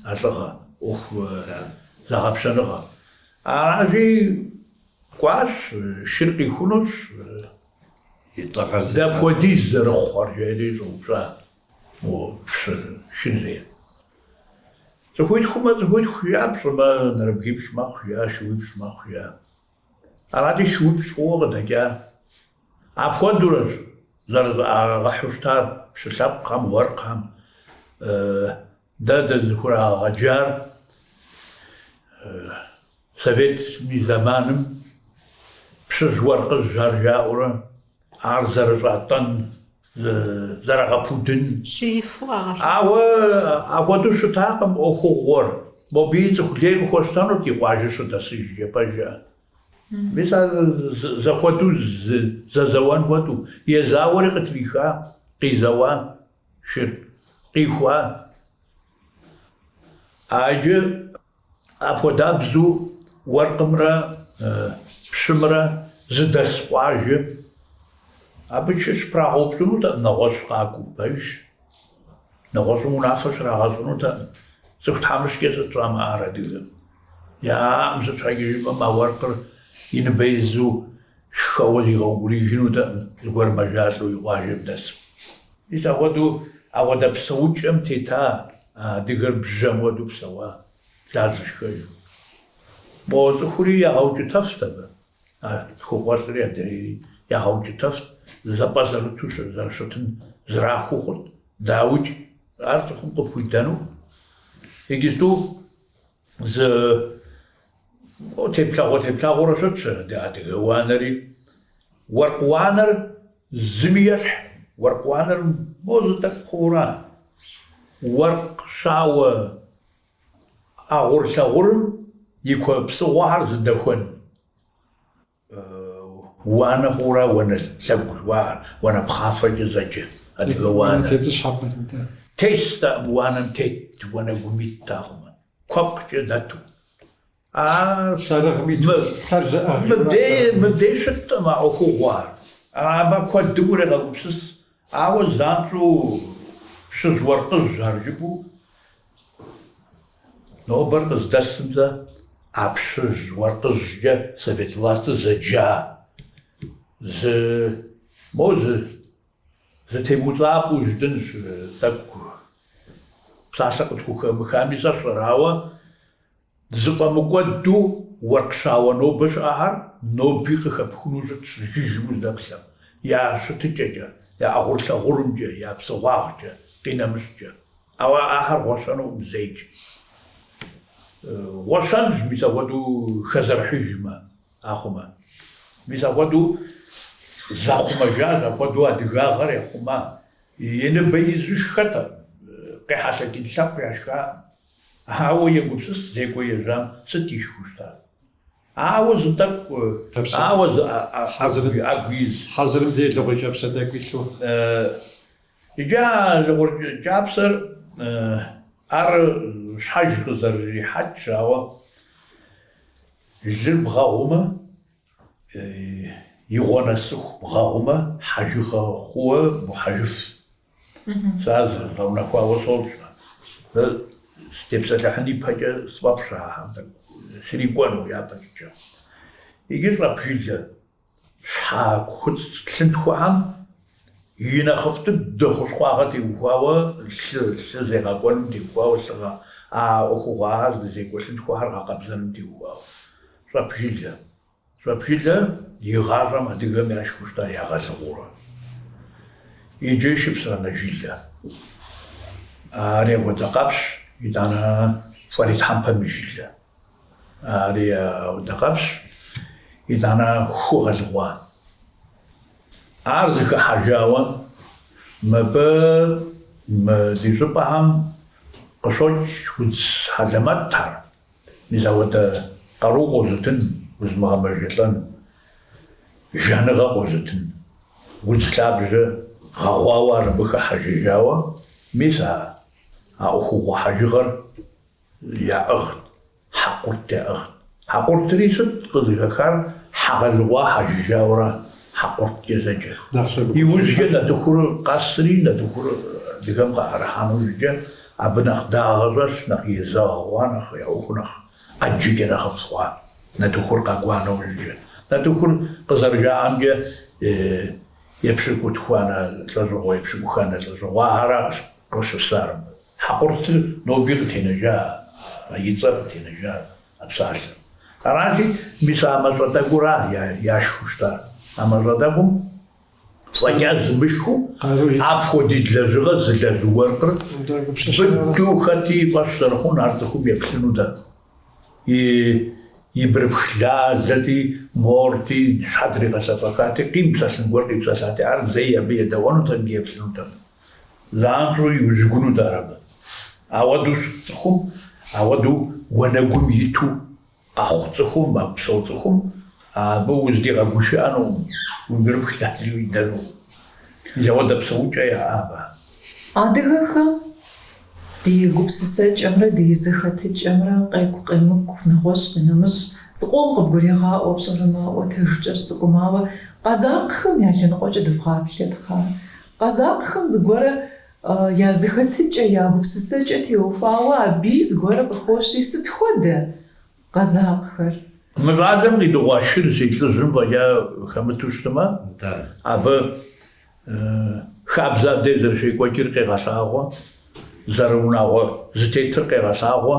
а лӏыгъэ ӏуэху зэгъэпщэныгъэ. Аращи, кӏуащ, шыр къихунущ, И лӏыгъэр дапхуэдиз зэрыхъуэр, жери щӏэупщӏа мо пщы шыр зейр. Цӏыхуитхумэ цӏыхуитху жиӏа, пщӏымэ нэрыбгипщӏ мэхъу жиӏа, шууипщӏ мэхъу жиӏа. Арати, шууипщӏ хъууэ къыдэкӏа. Апхуэдэурэщ. зэрызэӏэрагъэхьэу щытар пщы лъэпкъхэм, уэркъхэм дэ дызыхурагъэджар Советым и зэманым пщыжь уэркъыжь ар жаӏэурэ ар зэрыщӏатӏэн, зэрагъэпудын. Щиифу къагъэлъэгъуа. Ауэ апхуэдэу щытакъым ӏуэхугъуэр. Мобыи цӏыху лей къыхуэщтэнут и къуажэ щыдэсыжкӏэ, пэжа? Мис а зэхуэдэу зэзэуэн хуэдэу, езауэри къытриха, къизэуа шыр, къихуа. А иджы апхуэдабзэу уэркъымрэ пщымрэ зыдэс къуажэ абы чы щыпрагъэупщӏынутэкъым нэгъуэщӏ къакӏуэу, пэжщ. Нэгъуэщӏым унафэ щрагъэщӏынутэкъым. Цӏыху тхьэмыщкӏэ сыт щӏамыӏар адыгэм? Яӏакъым сыт щхьэкӏэ жыпӏэм а уэркъыр и ныбэ изу шхэуэ зигъэукӏуриижынутэкъым, зыгуэр мэжалӏэу и къуажэм дэсу. Мис апхуэдэу апхуэдэ псэукӏэм тета адыгэр бжьэм хуэдэу псэуа, лар зышхэжу. Мо цӏыхури ягъэукӏытэфт абы, а лъхукъуэлӏри адрейри ягъэукӏытэфт, зэпӏэзэрыту зэрыщытын зрахыу хъурт, дауикӏ, ар цӏыхум къыпхуидэну. Иджысту зы теплъэгъуэ-теплъэгъуэрэ щытщ адыгэ уанэри. Уэркъ уанэр зыми ещхь, уэркъ уанэр мо зы тӏэкӏу хъуура. Уэркъ щауэ ӏэгъур-лъэгъурым и куэ псыгъуэхэр зыдэхуэн. Уанэ хъуура уанэ лъэгу жыхуаӏэр, уанэ пхъафэкӏэ зэджэ адыгэ уанэ. Тестэкъым уанэм тет, уанэгум итт ахъумэ, куэпкъкӏэ дэту. Ар Лъэрыгъым иту лъэр зыӏыгъ. Мыбдей, мыбдей щыткъым а ӏуэхугъуэр. Абы куэдым урегъэгупсыс, ауэ занщӏэу пщыжь уэркъыжь ар жыпӏэу Нобэр къыздэсым-тӏэ а пщыжь уэркъыжькӏэ совет властыр зэджа зы мо зы зы темыуцӏапӏэу жытӏынщ тӏэкӏу псалъэ къытхухэмыхами сэ сщӏэрэ, ауэ зыфӏэмыкӏуэду уэркъ щауэ нобэ щыӏэхэр ноби къыхэпхыну щытщ жыжьэу уздэплъэм, я щытыкӏэкӏэ, я ӏэгъурлъэгъурымкӏэ, я псыгъуагъкӏэ, къинэмыщӏкӏэ. Ауэ ахэр гъуэщэнукъым зэикӏ. Гъуэщэнщ мис апхуэдэу хэзэрыхьыжмэ, ахъумэ. Мис апхуэдэу захъумэжащ, апхуэдэу адыгагъэр яхъума. И ныбэ изу шхэтэкъым, къехьэлъэкӏын лъэпкъ яшхакъым. Ауэ егупсыс зекӏуэ ежьам сыт ишхыу щытар? Ауэ зы тӏэкӏу, ауэ зы ӏэгу из. Хьэзырым дей лыгъур кӏапсэ тӏэкӏу илъу. Иджы а лыгъур кӏапсэр ар щхьэж къызэрырихьэкӏщ, ауэ лыр бгъэгъумэ, игъуэ нэсыху бгъэгъумэ, хьэжыгъэ хъууэ бохьэжыф. Сэ ар згъэунэхуауэ сощӏэ. Сэ сытепсэлъыхьын ипэкӏэ сфӏэфӏщ ахэм тӏэкӏу срикӏуэну япэ щӏыкӏэ. Иджы щӏэп жылэ. Щхьэ куцӏ лъынтхуэхэм и нэхъыфӏ дыдэ хущхъуагъэ теухуауэ, лъы, лъы зегъэкӏуэным теухуауэ, лъыгъэ, а ӏуэхугъуэхэр здэзекӏуэ лъынтхуэхэр гъэкъэбзэным теухуауэ. Щӏэп жылэ. Щӏэп жылэ игъащӏэм адыгэм яшхыу щыта ягъэлыгъуурэ. Иджы шыпсыранэ жылэ. Ари апхуэдэ къэпщ, итӏанэ фӏарий тхьэмпэм и жылэ. Ари апхуэдэ къэпщ, итӏанэ ху гъэлыгъуа. Ар зэхыхьэжауэ мыбы мы ди щӏыпӏэхэм къыщокӏ удз хьэлэмэтхэр, мис апхуэдэ къару къозытын, узымыгъэмэжэлӏэн, жаныгъэ къозытын. Удз лъабжьэ гъэгъуауэ ар абы хыхьэжыжауэ, мис а а ӏуэхугъуэ хьэжыгъэр Яӏыгът, хьэкъурт яӏыгът. Хьэкъуртри сыт къызыхэхар хьэ гъэлыгъуа хьэжыжауэра хьэкъурткӏэ зэджэр. Иужькӏэ нартыхур къэсри, нартыхур адыгэм къаӏэрыхьа нэужькӏэ, абы нэхъ дагъэ щӏэлъщ, нэхъ езэгъ хъуа, нэхъ я ӏуэхур нэхъ ӏэджэкӏэ нэхъыфӏ хъуа, нартыхур къэкӏуа нэужькӏэ. Нартыхур къызэрыжаӏэмкӏэ епщыкӏутхуанэ лӏэщӏыгъуэ, епщыкӏуханэ лӏэщӏыгъуэхэращ къыщысар. Хьэкъуртыр ноби къытенэжа, а и цӏэр къытенэжа а псалъэр. Аращи, мис а мащӏэ тӏэкӏура яшхыу щытар. А мащӏэ тӏэкӏум Фӏэкӏа зымышхыу апхуэдиз лэжьыгъэ зылэжь уэркъыр быдэу хэти и фӏэщ зэрыхъун ар цӏыхум еплъыну дэ. И и бырыпх лалэти, морти, щхьэ дригъэлъэфӏэхати, къимыпсэлъын гуэр къипсэлъати, ар зэи абы едэуэнутэкъым, еплъынутэкъым. Занщӏэу иужьыгунут ар абы. Ауэдэу щыт цӏыхум, ауэдэу уанэгум иту Къэхъу цӏыхум, псэу цӏыхум абы уздигъэгушыӏэнукъым, уи бырыпх лали идэнукъым. Мис ауэдэ псэукӏэ яӏа абы. Адыгэхэм ди гупсысэкӏэмрэ ди зэхэтыкӏэмрэ къекӏу-къемыкӏу, нэгъуэщӏ къинэмыщӏ зыкъом къыбгурегъаӏуэ пщӏэрэ мы ӏуэтэж кӏэщӏ цӏыкӏум, ауэ къэзакъхэм я лъэныкъуэкӏэ дывгъаплъэт, кхъа. Къэзакъхэм зыгуэрэ я зэхэтыкӏэ, я гупсысэкӏэ теухуауэ абыи зыгуэрэ къыхощри, сыт хуэдэ къэзакъхэр? Мы щӏалэм къидыгъуа шыр зей лӏыжьым фӏэкӏа хэмыту щытмэ, абы хабзэ абдеж зэрыщекӏуэкӏыр къегъэлъагъуэ, зэрыунагъуэ зытетыр къегъэлъагъуэ,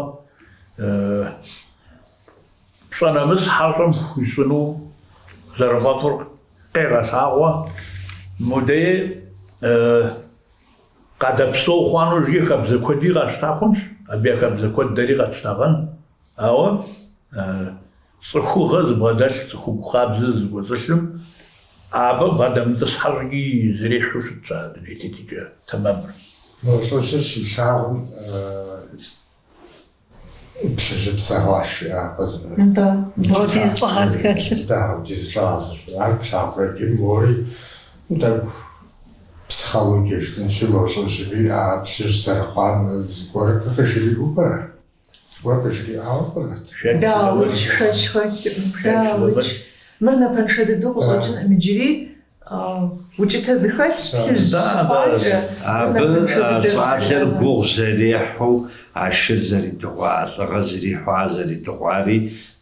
пщӏэ нэмыс хьэщӏэм хуищӏыну зэрыфӏэфӏыр къегъэлъагъуэ. Модей къадэпсэу хъуа нэужькӏэ хабзэ куэди къащта хъунщ, абы я хабзэ куэд дэри къэтщтагъэн. Ауэ цӏыхугъэ зыбгъэдэлъ, цӏыхугу къабзэ зыкӏуэцӏылъым абы бгъэдэмытӏысхьэ щӏыкӏи зэрихьэу щытщ а дуней тетыкӏэ тэмэмыр. Мо лӏыжьыр щилъагъум Плъыжьыпсэ хъуащ, жиӏа къызмэ. Нтӏэ, апхуэдиз лӏыгъэ зыхэлъыр. Нтӏэ, апхуэдиз лӏыгъэ зыхэлъыр. Ар плъагъу икӏи мори тӏэкӏу психологие жытӏэнщи, мо лӏыжьми а плъыжь зэрыхъуам зыгуэр къыжриӏэу пӏэрэ? Зыгуэр къыжриӏауэ пӏэрэт? Дауикӏ, шэч хэлъкъым, дауикӏ. Мыр напэншэ дыдэу къыщӏэкӏынкъым иджыри. Укӏытэ зыхэлъщ плъыжь щыхъуакӏэ. Абы щӏалэр гугъу зэрехьу а шыр зэридыгъуа, лӏыгъэ зэрихьу ар зэридыгъуари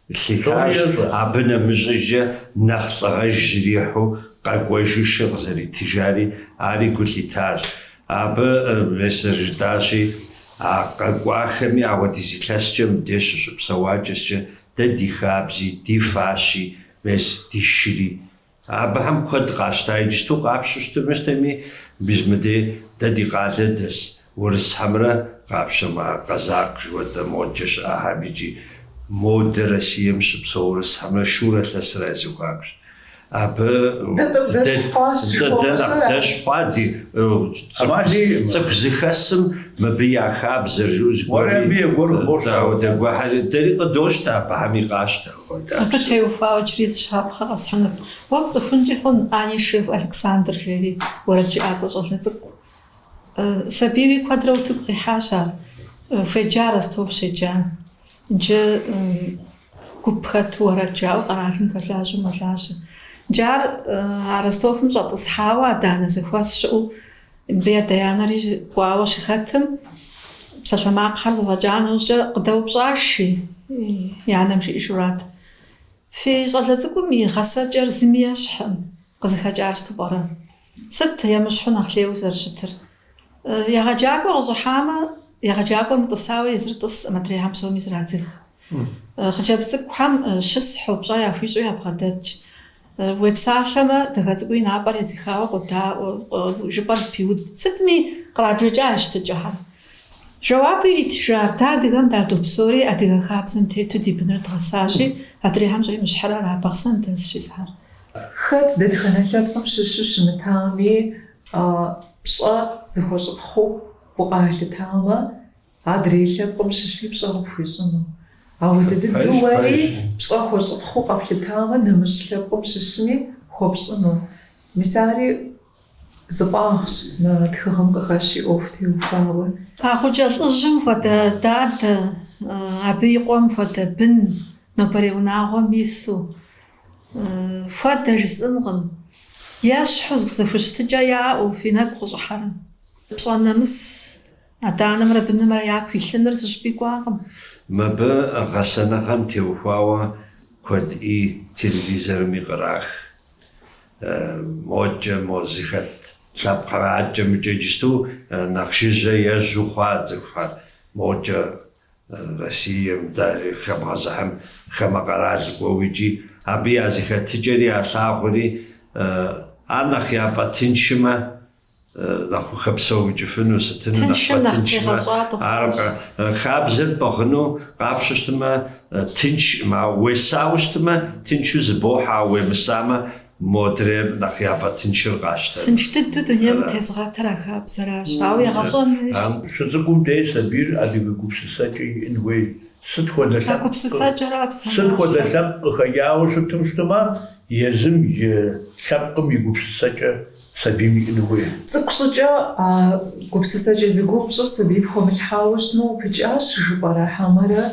лъитащ. Абы нэмыщӏыжкӏэ нэхъ лӏыгъэж зэрихьу къэкӏуэжу шыр къызэритыжари ари гу лъитащ. Абы, мес зэрыжытӏащи, а къэкӏуахэми ауэдиз илъэскӏэ мыбдеж щыщыпсэуакӏэскӏэ дэ ди хабзи, ди фащи, мес ди шыри Абыхэм куэд къащта иджысту къапщу щытмэ, мис мыдей дэ ди къалэ дэс урысхэмрэ къапщэмэ, а къэзакъ жыхуэтӏэ модкӏэ щыӏэхэм икӏи модэ Россием щыпсэу урысхэмрэ шурэ лъэсрэ я зэхуакущ. Абы Дэ тӏэкӏу дэщхь хъуащ дэ нэхъ дэщхь хъуа ди цӏыху зыхэсым мыбы я хабзэр жыӏэу зыгуэри дэри къыдощтэ, абыхэми къащтэ. Абы теухуауэ иджыри зы щапхъэ къэсхьынут. Уэ пцӏыхункӏи хъун Анишев Александр жери уэрэджыӏакӏуэ щӏалэ цӏыкӏу. Сабийуи куэдрэ утыку къихьащ ар. Хуеджа Ростов щеджа. Иджы гуп хэту уэрэд жаӏэу къэралым хэлажьэу мэлажьэ. Иджы ар а Ростовым щӏэтӏысхьауэ адэ-анэ зэхуэс щыӏэу Мыбы и адэ-анэри кӏуауэ щыхэтым, псалъэмакъхэр зэфӏэкӏа нэужькӏэ къыдэупщӏаш, жи, и анэм жиӏэжурат. Фи щӏалэ цӏыкӏум и гъэсэкӏэр зыми ещхькъым, къызыхэкӏар сыту пӏэрэ? Сыт емыщхьу нэхъ лейуэ зэрыщытыр? Егъэджакӏуэ къыщӏыхьамэ, егъэджакӏуэр мытӏысауэ езыр тӏыскъым, адрейхэм псоми зрадзых. Хъыджэбз цӏыкӏухэм щысхьу, пщӏэ яхуищӏу ябгъэдэтщ. Уепсалъэмэ, дахэ цӏыкӏу и напӏэр едзыхауэ къодаӏуэ, жыпӏэр зэпиуд. Сытми кърабжэкӏа а щытыкӏэхэр. Жэуапу иритыжар, дэ адыгэм дадопсэури, адыгэ хабзэм тету ди быныр дгъэсащи, адрейхэм щӏемыщхьыр ара, Бахъсэн дэсщ езыхэр. Хэт дэтхэнэ лъэпкъым щыщу щымытами, пщӏэ зыхуэщӏыпхъэу укъалъытамэ, Адрей лъэпкъым щыщми пщӏэ къыпхуищӏыну. Ауэдэ дыдэу уэри пщӏэ хуэщӏыпхъэу къэплъытамэ, нэмыщӏ лъэпкъым щыщми хуэпщӏыну. Мис ари зы фӏагъщ мы тхыгъэм къыхэщ и ӏуэху теухуауэ. А гъукӏэ лӏыжьым хуэдэ дадэ, абы и къуэм хуэдэ бын нобэрей унагъуэм ису, хуэдэ жысӏэнкъым. Ещхьу зэхущытыкӏэ яӏэу фи нэгу къыщӏыхьэрэ? Пщӏэ нэмыс Адэ-анэмрэ бынымрэ яку илъыныр зыщӏыпӏи кӏуакъым. Мыбы гъэсэныгъэм теухуауэ куэдӏи телевизорми кърах. Модкӏэ мо зыхэт лъэпкъхэр адэкӏэ-мыкӏэ иджысту нэхъ жыжьэ ежьу хъуа цӏыхухэр. Модкӏэ Россием дэри хэбгъэзыхьым хамэ къэрал кӏуэу икӏи абы я зэхэтыкӏэри ялъагъури. Ар нэхъ яфӏэтыншмэ, нэхъ ухэпсэукӏыфыну, сытыну нэхъ Тыншым нэхъ фӏэтыншмэ, тегъэщӏа ар дыхъунщ. хабзэр пӏыгъыну къапщу щытмэ, тыншкъым, ауэ уесауэ щытмэ, тыншу зыбохьэ, ауэ уемысамэ, модрейр нэхъ яфӏэтыншыр къащтэну. Тынш дыдэу дунейм утезгъэтыр а хабзэращ, ауэ егъэщӏэн хуейщ. Щыцӏыкӏум дей сабийр адыгэ гупсысэкӏэ иӏэн хуей. Сыт хуэдэ А лъэпкъ гупсысэкӏэра псом сыт хуэдэ нэхъыщхьэр. лъэпкъ къыхэкӏауэ щыту щытмэ, езым и лъэпкъым и гупсысэкӏэ сабийм иӏэн хуей. Цӏыкӏу щӏыкӏэ а гупсысэкӏэ зи гугъу пщӏыр сабийм пхуэмылъхьауэ щытмэ упыкӏащ жыпӏэрэ хьэмэрэ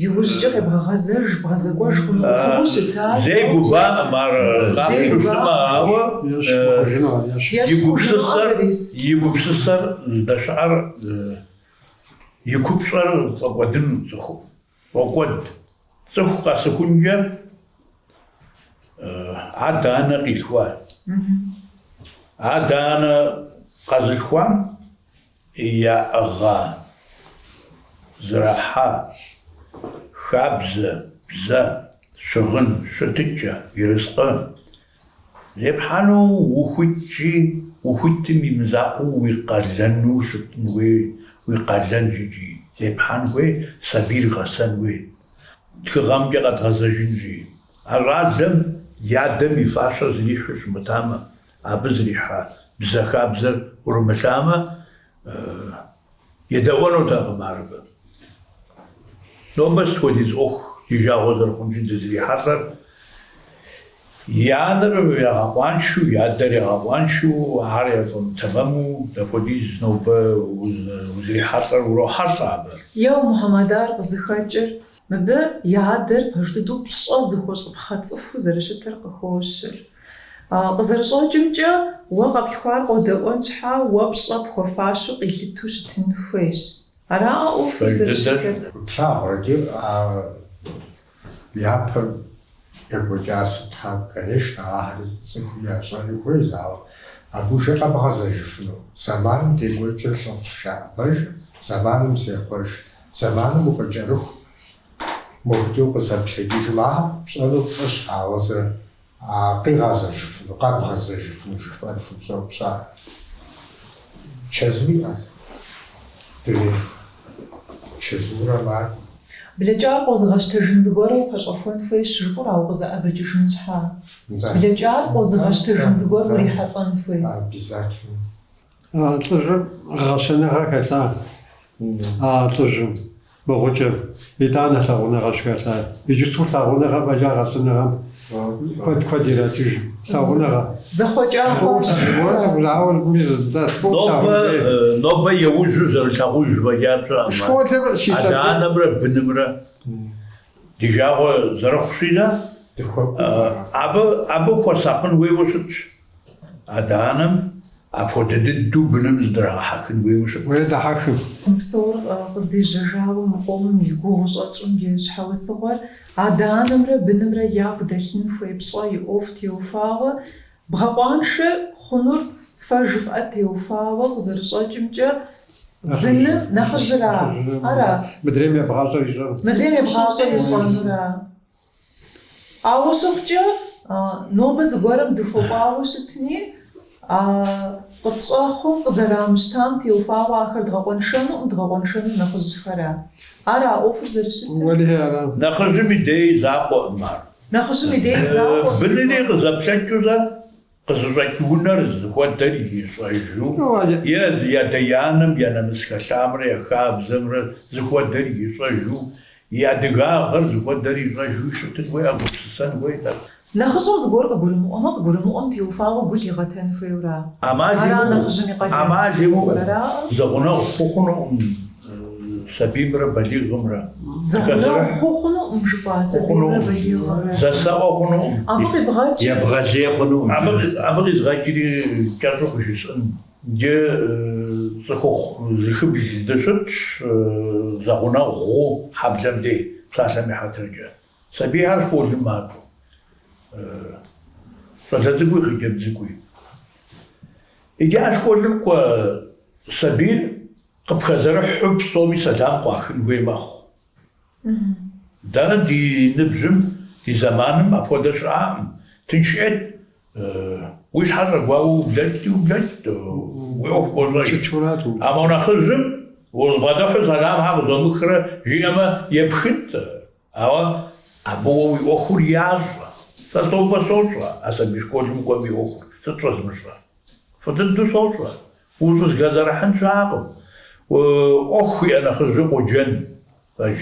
иужькӏэ къебгъэгъэзэж, бгъэзэкӏуэж хъуну ӏуэхугъуэу щытар? Зэи гувакъым ар Зэи къапщу щытмэ, гувакъым. ауэ Ещхь мыхъужыну ар, ещхь. и Ещхь хъужынукъэ, гупсысэр Борис? и гупсысэр здэщыӏэр и купщӏэр фӏэкӏуэдыну цӏыхум. Фӏокӏуэд. Цӏыху къэсыхункӏэ адэ-анэ къилъхуа. Адэ-анэ къэзылъхуам яӏыгъа, зэрахьа хабзэ, бзэ, щыгъын, щытыкӏэ, ерыскъы Зепхьэну ухуитщи, ухуитым и мызакъуэу уи къалэну щытын хуей, уи къалэнщ икӏи зепхьэн хуей, сабийр гъэсэн хуей. Тхыгъэмкӏэ къэдгъэзэжынщи, а щӏалэм и адэм и фащэр зрихьу щымытамэ, абы зрихьа бзэ хабзэр ӏурымылъамэ, Едэӏуэнутэкъым ар абы. Нобэ сыт хуэдиз ӏуэху ди жагъуэ зэрыхъунщи дызрихьэлӏэр, и анэр ягъэкъуаншэу, и адэр ягъэкъуаншэу, ар яфӏэмытэмэму, дапхуэдиз нобэ узрихьэлӏэр урохьэлӏэ абы. Еу, Мухьэмэд, ар къызыхэкӏыр, мыбы и адэр пэж дыдэу пщӏэ зыхуэщӏыпхъэ цӏыхуу зэрыщытыр къыхощыр. Къызэрыщӏэкӏымкӏэ, уэ къэплъхуар къодэӏуэн щхьа уэ пщӏэ пхуэфащэу къилъытэу щытын хуейщ. Араӏэ ӏуэхур зэрыщытыр? Плъагъурэ иджы а япэм екӏуэкӏа сытхьэм, конечно, ахэр цӏыхум ящӏэни хуейщ, ауэ абы уже къэбгъэзэжыфыну. Зэманым декӏуэкӏыр лӏыфӏщ жаӏэ, пэжу, зэманым зехъуэж, зэманым укъыкӏэрыху, мобыкӏи укъызэплъэкӏыжым, ахэр пщӏэну фӏыщ, ауэ зэ А къигъэзэжыфыну, къэбгъэзэжыфыну жыфӏэр фыщӏэупщӏа чэзу иӏэт дунейм. Чэзурэ макӏуэ. Блэкӏар къозыгъэщтэжын зыгуэру упэщӏэхуэн хуейщ жыпӏэу ара укъызэӏэбэкӏыжын щхьа. Блэкӏар къозыгъэщтэжын зыгуэр урихьэлӏэн хуей. Обязательно. А лӏыжьым гъэсэныгъэ хэлъа, а лӏыжьым, мы гъукӏэм, итӏанэ лъагъуныгъэ щыхэлъар. Иджыпсту лъагъуныгъэ фӏэкӏа гъэсэныгъэм куэд куэд иратыж. Лъагъуныгъэ. Зэхъуэкӏа хъуащ. Ауэ мис дэ фӏыуэ Нобэ, тлъагъун хуей. нобэ еужьу зэрылъагъуж фӏэкӏа пщӏэкъым. Школым си сабий. Адэ-анэмрэ бынымрэ ди жагъуэ зэрыхъущи, дэ Дыхуэкӏуэу абы, абы хуэсакъын хуейуэ щытщ. Адэ-анэм апхуэдэ дыдэу быным зыдрагъэхьэхын хуейуэ щытщ. Уей дахьэхым. Мы псор къыздежьэжауэ мы къомым и гугъу щӏэтщӏым и щхьэусыгъуэр адэ-анэмрэ бынымрэ яку дэлъын хуей пщӏэ и ӏуэху теухуауэ, бгъэкъуаншэ хъунур фэ жыфӏэ теухуауэ къызэрыщӏэкӏымкӏэ быным нэхъыжьыра? Ара? Мыдрейм ебгъащӏэр ищӏэну. Мыдрейм ебгъащӏэр ищӏэнура? Ауэ щыхъукӏэ, нобэ зыгуэрым дыхуэкӏуауэ щытми, а къытщӏэхъуэм къызэрамыщтам теухуауэ ахэр дгъэкъуэншэнукъым, дгъэкъуэншэнур нэхъыжьхэра. Ара ӏуэхур зэрыщытыр? Уэлэхьи, ара. Нэхъыжьым и дей закъуэкъым ар. Нэхъыжьым и дей закъуэкъым. Бынри къызэплъэкӏыу зэ Къызыщӏэкӏ унэр зыхуэдэр ищӏэжу, е и адэ-анэм я нэмыс хэлъамрэ я хабзэмрэ зыхуэдэр ищӏэжу, и адыгагъэр зыхуэдэр ищӏэжу щытын хуей, гупсысэн хуейт ар. Нэхъыщӏэм зыгуэр къыгурымыӏуэмэ, къыгурымыӏуэм теухуауэ гу лъигъэтэн хуейуэра? Ӏэмал Ара имыӏэу, нэхъыжьым и къалэн ӏэмал имыӏэу. Араӏэ? Зэгъунэгъу хъу хъунукъым сабиймрэ балигъымрэ. Зэгъунэгъу хъу хъунукъым жыпӏа сабиймрэ балигъымрэ. Зэсэӏуэ хъунукъым. Абы къибгъэкӏыр. Ебгъэлей хъунукъым. Абы, абы къизгъэкӏри кӏэщӏу къыжысӏэн. Иджы цӏыхухъу зыхыбл дыщытщ зэгъунэгъуу хьэблэм дей, псалъэм и хьэтыркӏэ. Сабийхэр школым макӏуэ. Щӏалэ цӏыкӏуи хъыджэбз цӏыкӏуи. Иджы а школым кӏуэ сабийр Къыпхэзэрыхьу псоми сэлам къуахын хуей мэхъу. Дэ ди ныбжьым, ди зэманым апхуэдэ щыӏакъым. Тынш ӏейт. Уи щхьэр щӏэгуауэ ублэкӏти, ублэкӏт, уи ӏуэху бощӏэж. А мо нэхъыжьым узбгъэдыхьу сэлам щхьэ къызомыхрэ жиӏэмэ, епхынт. Ауэ абы уэ уи ӏуэхур ящӏэ. Сэ нобэ сощӏэ а сабий школым кӏуэм и ӏуэхур. Сыт щӏэзмыщӏэр? Фӏы дыдэу сощӏэ. Ущӏызыхэзэрыхьын щыӏэкъым. Ӏуэху уиӏэ нэхъыжьу къоджэн, пэж.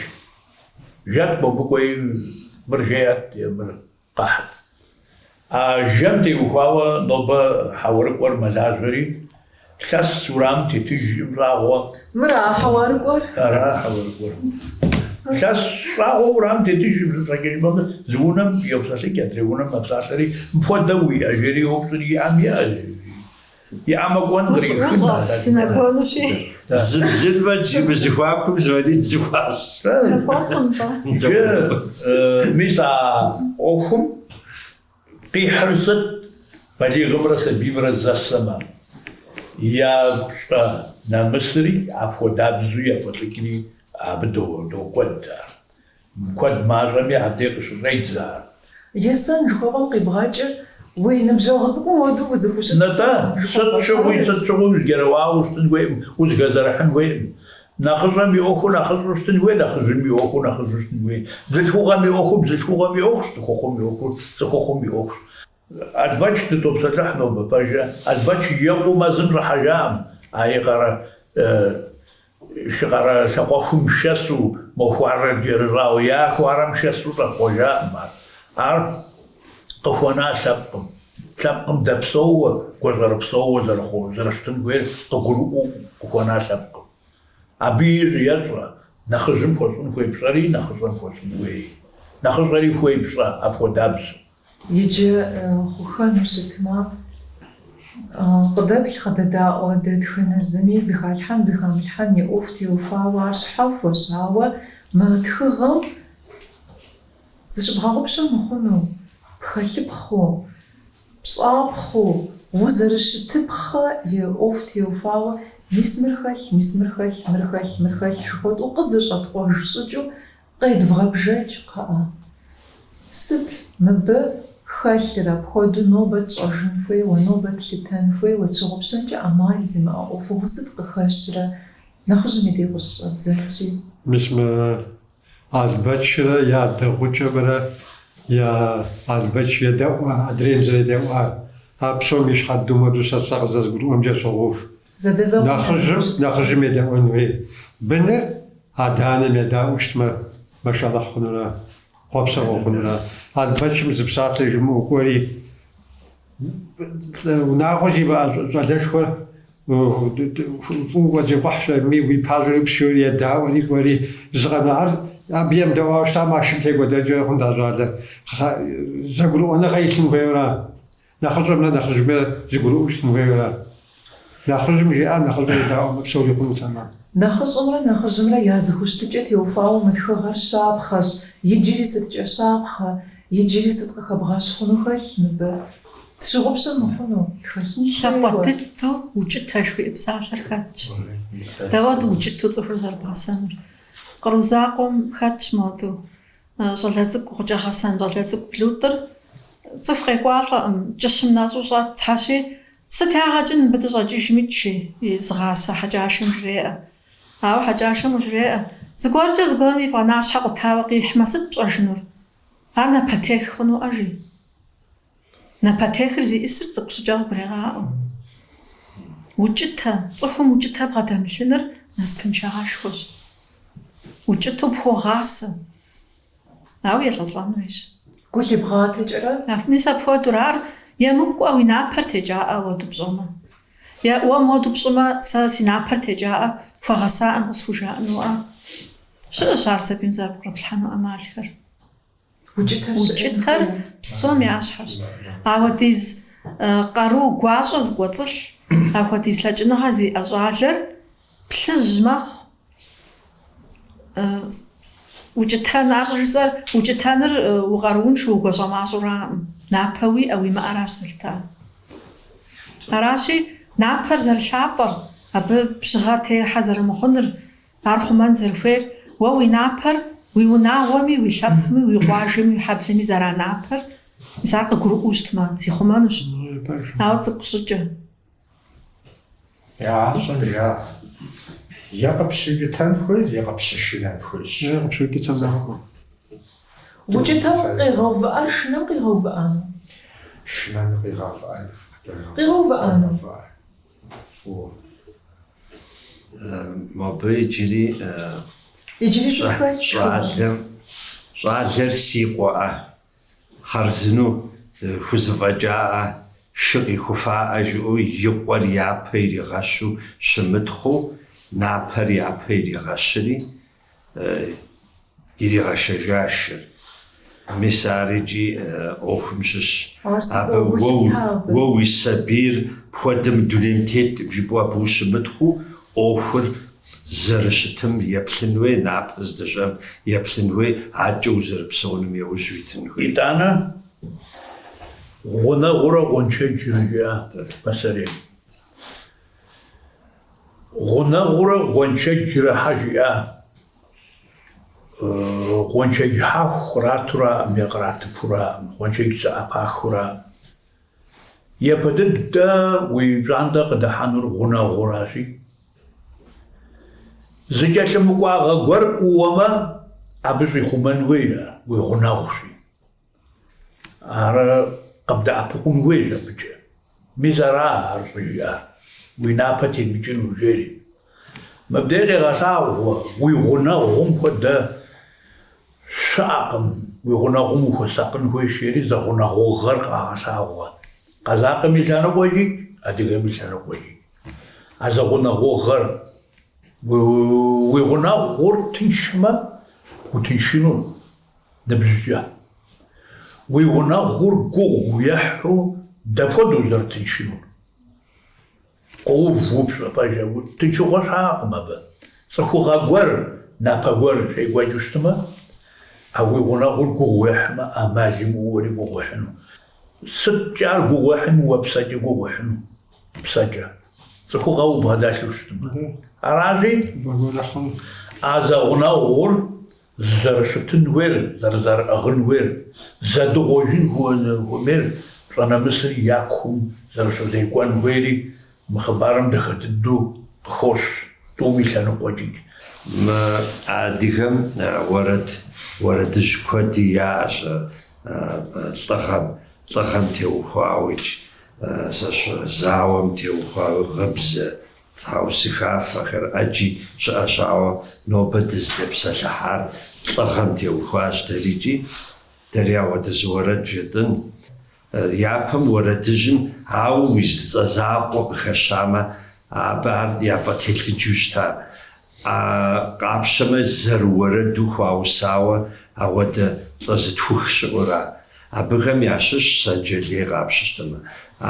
Жэт мобы кӏуэи мыр жеӏэт е мыр къэхьыт. А жэм теухуауэ нобэ хьэуэрыкӏуэр мэлажьэри, лъэс урамым тетыжкъым щӏагъуэ. Мыра хьэуэрыкӏуэр? Ара хьэуэрыкӏуэр. Лъэс щӏагъуэ урамым тетыжкъым сыт щхьэкӏэ жыпӏэмэ, зы унэм йопсэлъыкӏ, адрей унэм мэпсалъэри, мыпхуэдэ уиӏэ жери йоупщӏри, иӏэм иӏэ. Иӏэмэ кӏуэн кърихын. Сынэкӏуэнущи. Зы блын фӏэкӏ зимызэхуакум звонить зыхуащӏ. Иджы мис а ӏуэхум къихьыр сыт балигъымрэ сабиймрэ зэсэмэ, я пщӏэ нэмысри апхуэдабзэу я фӏэлӏыкӏри абы докӏуэд ар. Куэд мащӏэми абдей къыщыщӏедзэ ар. Есэн жыхуэпӏэм къибгъэкӏыр уи ныбжьэгъу цӏыкӏум хуэдэу узыхущыт Нтӏэ, сыт щыгъуи, сыт щыгъуи узыкӏэрыӏуауэ щытын хуейкъым, узыхэзэрыхьын хуейкъым. Нэхъыщӏэм и ӏуэхур нэхъыщӏэу щытын хуей, нэхъыжьым и ӏуэхур нэхъыжьу щытын хуей. Бзылъхугъэм и ӏуэхур бзылъхугъэм и ӏуэхущ, цӏыхухъум и ӏуэхур цӏыхухъум и ӏуэхущ. Албэч дытопсэлъыхь нобэ, пэжэ. Албэч екъуу мэзым щӏыхьэжакъым, а и къэрэ Шы къарэ лъакъуэхум шэсу, мо хуарэр кӏэрыщӏауэ, я хуарэм шэсу щӏэпхъуэжакъым ар. Ар къыхуэна лъэпкъым. Лъэпкъым дэпсэууэ, гуащӏэрыпсэууэ зэрыщытын хуейр къыгурыӏуэу къыхуэна лъэпкъым. Абы ищӏ ещӏэ, нэхъыжьым хуэщӏын хуей пщӏэри, нэхъыщӏэм хуэщӏын хуейри. Нэхъыщӏэри хуей пщӏэ апхуэдабзэу. Иджы хъухэну щытмэ, къыдэплъ къыдэдаӏуэ дэтхэнэ зыми зыхалъхьэн, зыхамылъхьэн и ӏуэху теухуауэ ар щхьэхуэщ, ауэ мы тхыгъэм зыщыбгъэгъупщэ мыхъуну, пхэлъыпхъэу, пщӏапхъэу, узэрыщытыпхъэ и ӏуэху теухуауэ мис мыр хэлъ, мис мыр хэлъ, мыр хэлъ, мыр хэлъ жыхуэтӏэу къызэщӏэткъуэж щӏыкӏэу Къедвгъэбжэкӏ, кхъыӏэ. Сыт мыбы хэлъыр апхуэдэу нобэ тщӏэжын хуейуэ, нобэ тлъытэн хуейуэ, тщыгъупщэнкӏэ ӏэмал зимыӏэ ӏуэхугъуэу сыт къыхэщрэ? Нэхъыжьым и дей къыщыщӏэддзэнщи. Мис мы Албэчрэ и адэ гъукӏэмрэ я Албэч едэӏуа, адрейм зэредэӏуар, ар псом и щхьэ дыдэу мыуэду сэ сэ къызэрызгурыӏуэмкӏэ согъэув. Нэхъыжьым, нэхъыжьым едэӏуэн хуей. Быныр адэ-анэм едаӏуэу щытмэ, мэшалыхь хъунура, хъуэпсэгъуэ хъунура. Албэчым зы псалъэ жимыӏэу кӏуэри, унагъуэ зимыӏэ щӏалэшхуэр фӏыуэ кӏуэцӏикъухьщ, ми уи пащӏэри псори едаӏуэри кӏуэри зыкъэнар абы емыдэӏуауэ щытам а шым текӏуэдэнкӏэрэ хъунт а щӏалэр. Зэгурыӏуэныгъэ илъын хуейуэра. Нэхъыщӏэмрэ нэхъыжьымрэ зэгурыӏуэу щытын хуейуэра. Нэхъыжьым жиӏам нэхъыщӏэр едаӏуэмэ, псори хъунут тэмэм. Нэхъыщӏэмрэ нэхъыжьымрэ я зэхущытыкӏэ теухуауэ мы тхыгъэр щапхъэщ. Иджыри сыткӏэ щапхъэ, иджыри сыт къыхэбгъэщ хъуну хэлъ мыбы? Тщыгъупщэ мыхъуну, тхэлъын Лъапӏэ хуейуэ. дыдэу укӏытэ жыхуиӏэ псалъэр хэтщ. Дауэду укӏытэу цӏыхур зэрыбгъэсэнур? Къру закъуэм хэтщ моду. Щӏалэ цӏыкӏу, гъукӏэгъэсэн щӏалэ цӏыкӏу Блутӏыр цӏыху къекӏуалӏэкъым, кӏыщым нэщӏу щӏэтхьэщи, сыт ягъэ кӏын мыбы дыщӏэкӏыжмикӏ, жи, зыгъасэ Хьэкӏашэм жреӏэ. Ауэ Хьэкӏашэм къыжреӏэ, зыгуэркӏэ зыгуэрым и фӏэнащхьэ къутауэ къихьмэ, сыт пщӏэжынур? Ар напэтех хъунуӏэ, жи. Напэтехыр зиӏысыр цӏыкӏу щӏыкӏэ къыгурегъаӏуэ. Укӏытэ, цӏыхум укӏытэ бгъэдэмылъыныр насыпыншагъэшхуэщ. Укӏытэу пхуогъасэ, ауэ елӏэлӏэн хуейщ. Гу лъебгъатэкӏэрэ? Мис апхуэдэурэ ар емыкӏуэ уи напэр текӏаӏэ уэду пщӏэмэ. Е уэ моду пщӏымэ, сэ си напэр текӏаӏэ, хуэгъэсаӏым къысхужаӏэнуӏэ. Щыӏэщ ар сабийм зэрыпкърыплъхьэну ӏэмалхэр. Укӏытэр псом я щхьэщ. Апхуэдиз къару гуащӏэ зыкӏуэцӏылъ, апхуэдиз лъэкӏыныгъэ зиӏэ щӏалэр плъыжь мэхъу. Укӏытэн, ар щӏыжысӏэр, укӏытэныр укъарууншэу, угуащӏэмащӏэураӏым. Напэ уиӏэ, уимыӏэращ зэлъытар. Аращи, напэр зэрылъапӏэр, абы бжьыгъэ техьэ зэрымыхъуныр, Ар хъумэн зэрыхуейр уэ уи напэр уи унагъуэми, уи лъэпкъми, уи къуажэми, уи хьэблэми зэранапэр. Мис ар къыгурыӏуэу щытмэ, зихъумэнущ. Ауэ цӏыкӏу щӏыкӏэ. Гъащӏэм жаӏэ. Е къыпщукӏытэн хуейщ, е къыпщышынэн хуейщ. Е къыпщукӏытэн Цӏыхур. Укӏытэм къигъэувыӏэр шынэм къигъэувыӏэну? Шынэм къигъэувыӏэну. Къигъэувыӏэну? Къигъэувыӏэну. Фӏыуэ. Мобы иджыри Иджыри сыт хэлъ? щӏалэм, щӏалэр си къуэӏэ. Хъарзыну хузэфӏэкӏаӏэ, шы къихуфаӏэ жиӏэу и къуэр япэ иригъэщу щымытхъуу, напэр япэ иригъэщри, иригъэшэжа шыр. Мис ар икӏи ӏуэхум щыщ. Абы уэ уи сабийр пхуэдэ мы дунейм теткъым жыпӏэу абы ущымытхъуу, ӏуэхур Зэрыщытым еплъын хуей, напэ здэщыӏэм еплъын хуей, адэкӏэ узэрыпсэуным яужь уитын хуей. Итӏанэ гъунэгъурэ гъуэншэджрэ жиӏа пасэрейм. Гъунэгъурэ гъуэншэджрэ хьэ жиӏа? Гъуэншэдж хьэху къратураӏым е къратыпураӏым, гъуэншэдж зэӏэпахыураӏым. Япэ дыдэ уи пщӏантӏэ къыдыхьэнур гъунэгъуращи, зыкӏэлъымыкӏуагъэ гуэр ӏууэмэ, абы щӏихъумэн хуейщ ар, уи гъунэгъущи. Ар къыбдэӏэпыкъун хуейщ абыкӏэ. Мис ара ар щӏыжиӏар, уи напэ темыкӏыну жери. Мыбдеж къегъэлъагъуэ уи гъунэгъум хуэдэ Щыӏэкъым, уи гъунэгъум ухуэсакъын хуейщ, жери зэгъунэгъугъэр къагъэлъагъуэ. Къэзакъым и лъэныкъуэкӏи, адыгэм и лъэныкъуэкӏи. А зэгъунэгъугъэр, уи гъунэгъур тыншмэ, утыншыну ныбжькӏэ. Уи гъунэгъур гугъу ехьу дапхуэдэу узэрытыншынур? Къоув упщӏэ пэжэ, тыншыгъуэ щыӏэкъым абы. Цӏыхугъэ гуэр, напэ гуэр щекӏуэкӏыу щытмэ, а уи гъунэгъур гугъу ехьмэ, ӏэмал имыӏэу уэри гугъу уехьыну. Сыткӏэ ар гугъу ехьми, уэ псэкӏэ гугъу уехьыну, псэкӏэ. Цӏыхугъэ убгъэдэлъу щытмэ. Аращи, а зэгъунэгъур Зэрыщытын хуейр, зэрызэрыӏыгъын хуейр, зэдыгъуэжын хуэмейр, пщӏэ-нэмысыр я кум зэрыщызекӏуэн хуейри мы хъыбарым дахэ дыдэу къыхощ тӏуми лъэныкъуэкӏи. Мы адыгэм уэрэд, уэрэдыжь куэди яӏэщ лӏыгъэм, лӏыгъэм теухуауикӏ, зауэм теухуауи гъыбзэ, Тхьэусыхафэхэр ӏэджи щыӏэщ, ауэ нобэ дызытепсэлъыхьар лӏыгъэм теухуащ дэрикӏи, дэри ауэдэ зы уэрэд жытӏын. Япэм уэрэдыжьым ауэ уи зы цӏэ закъуэ къыхэщамэ, абы ар яфӏэтелъыджэу щыта. А къапщэмэ, зэрыуэрэду хуаусауэ ауэдэ лӏы зытхух щыӏура. Абыхэм ящыщщ Сэнджэлей къапщыщтэмэ.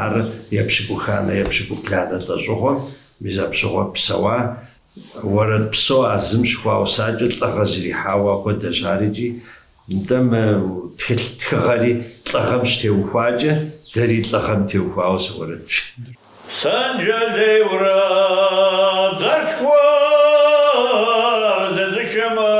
Ар епщыкӏуханэ, епщыкӏубланэ лӏэщӏыгъуэм, мис апщыгъуэ псэуа, уэрэд псо а зым щыхуаусакӏэ лӏыгъэ зэрихьауэ апхуэдэщ ар икӏи, нтӏэ мы тхылъ тхыгъэри лӏыгъэм щытеухуакӏэ, дэри лӏыгъэм теухуауэ зы уэрэд жытӏынщ. Сэнджэлейурэ дзэшхуэр зезышэмэ,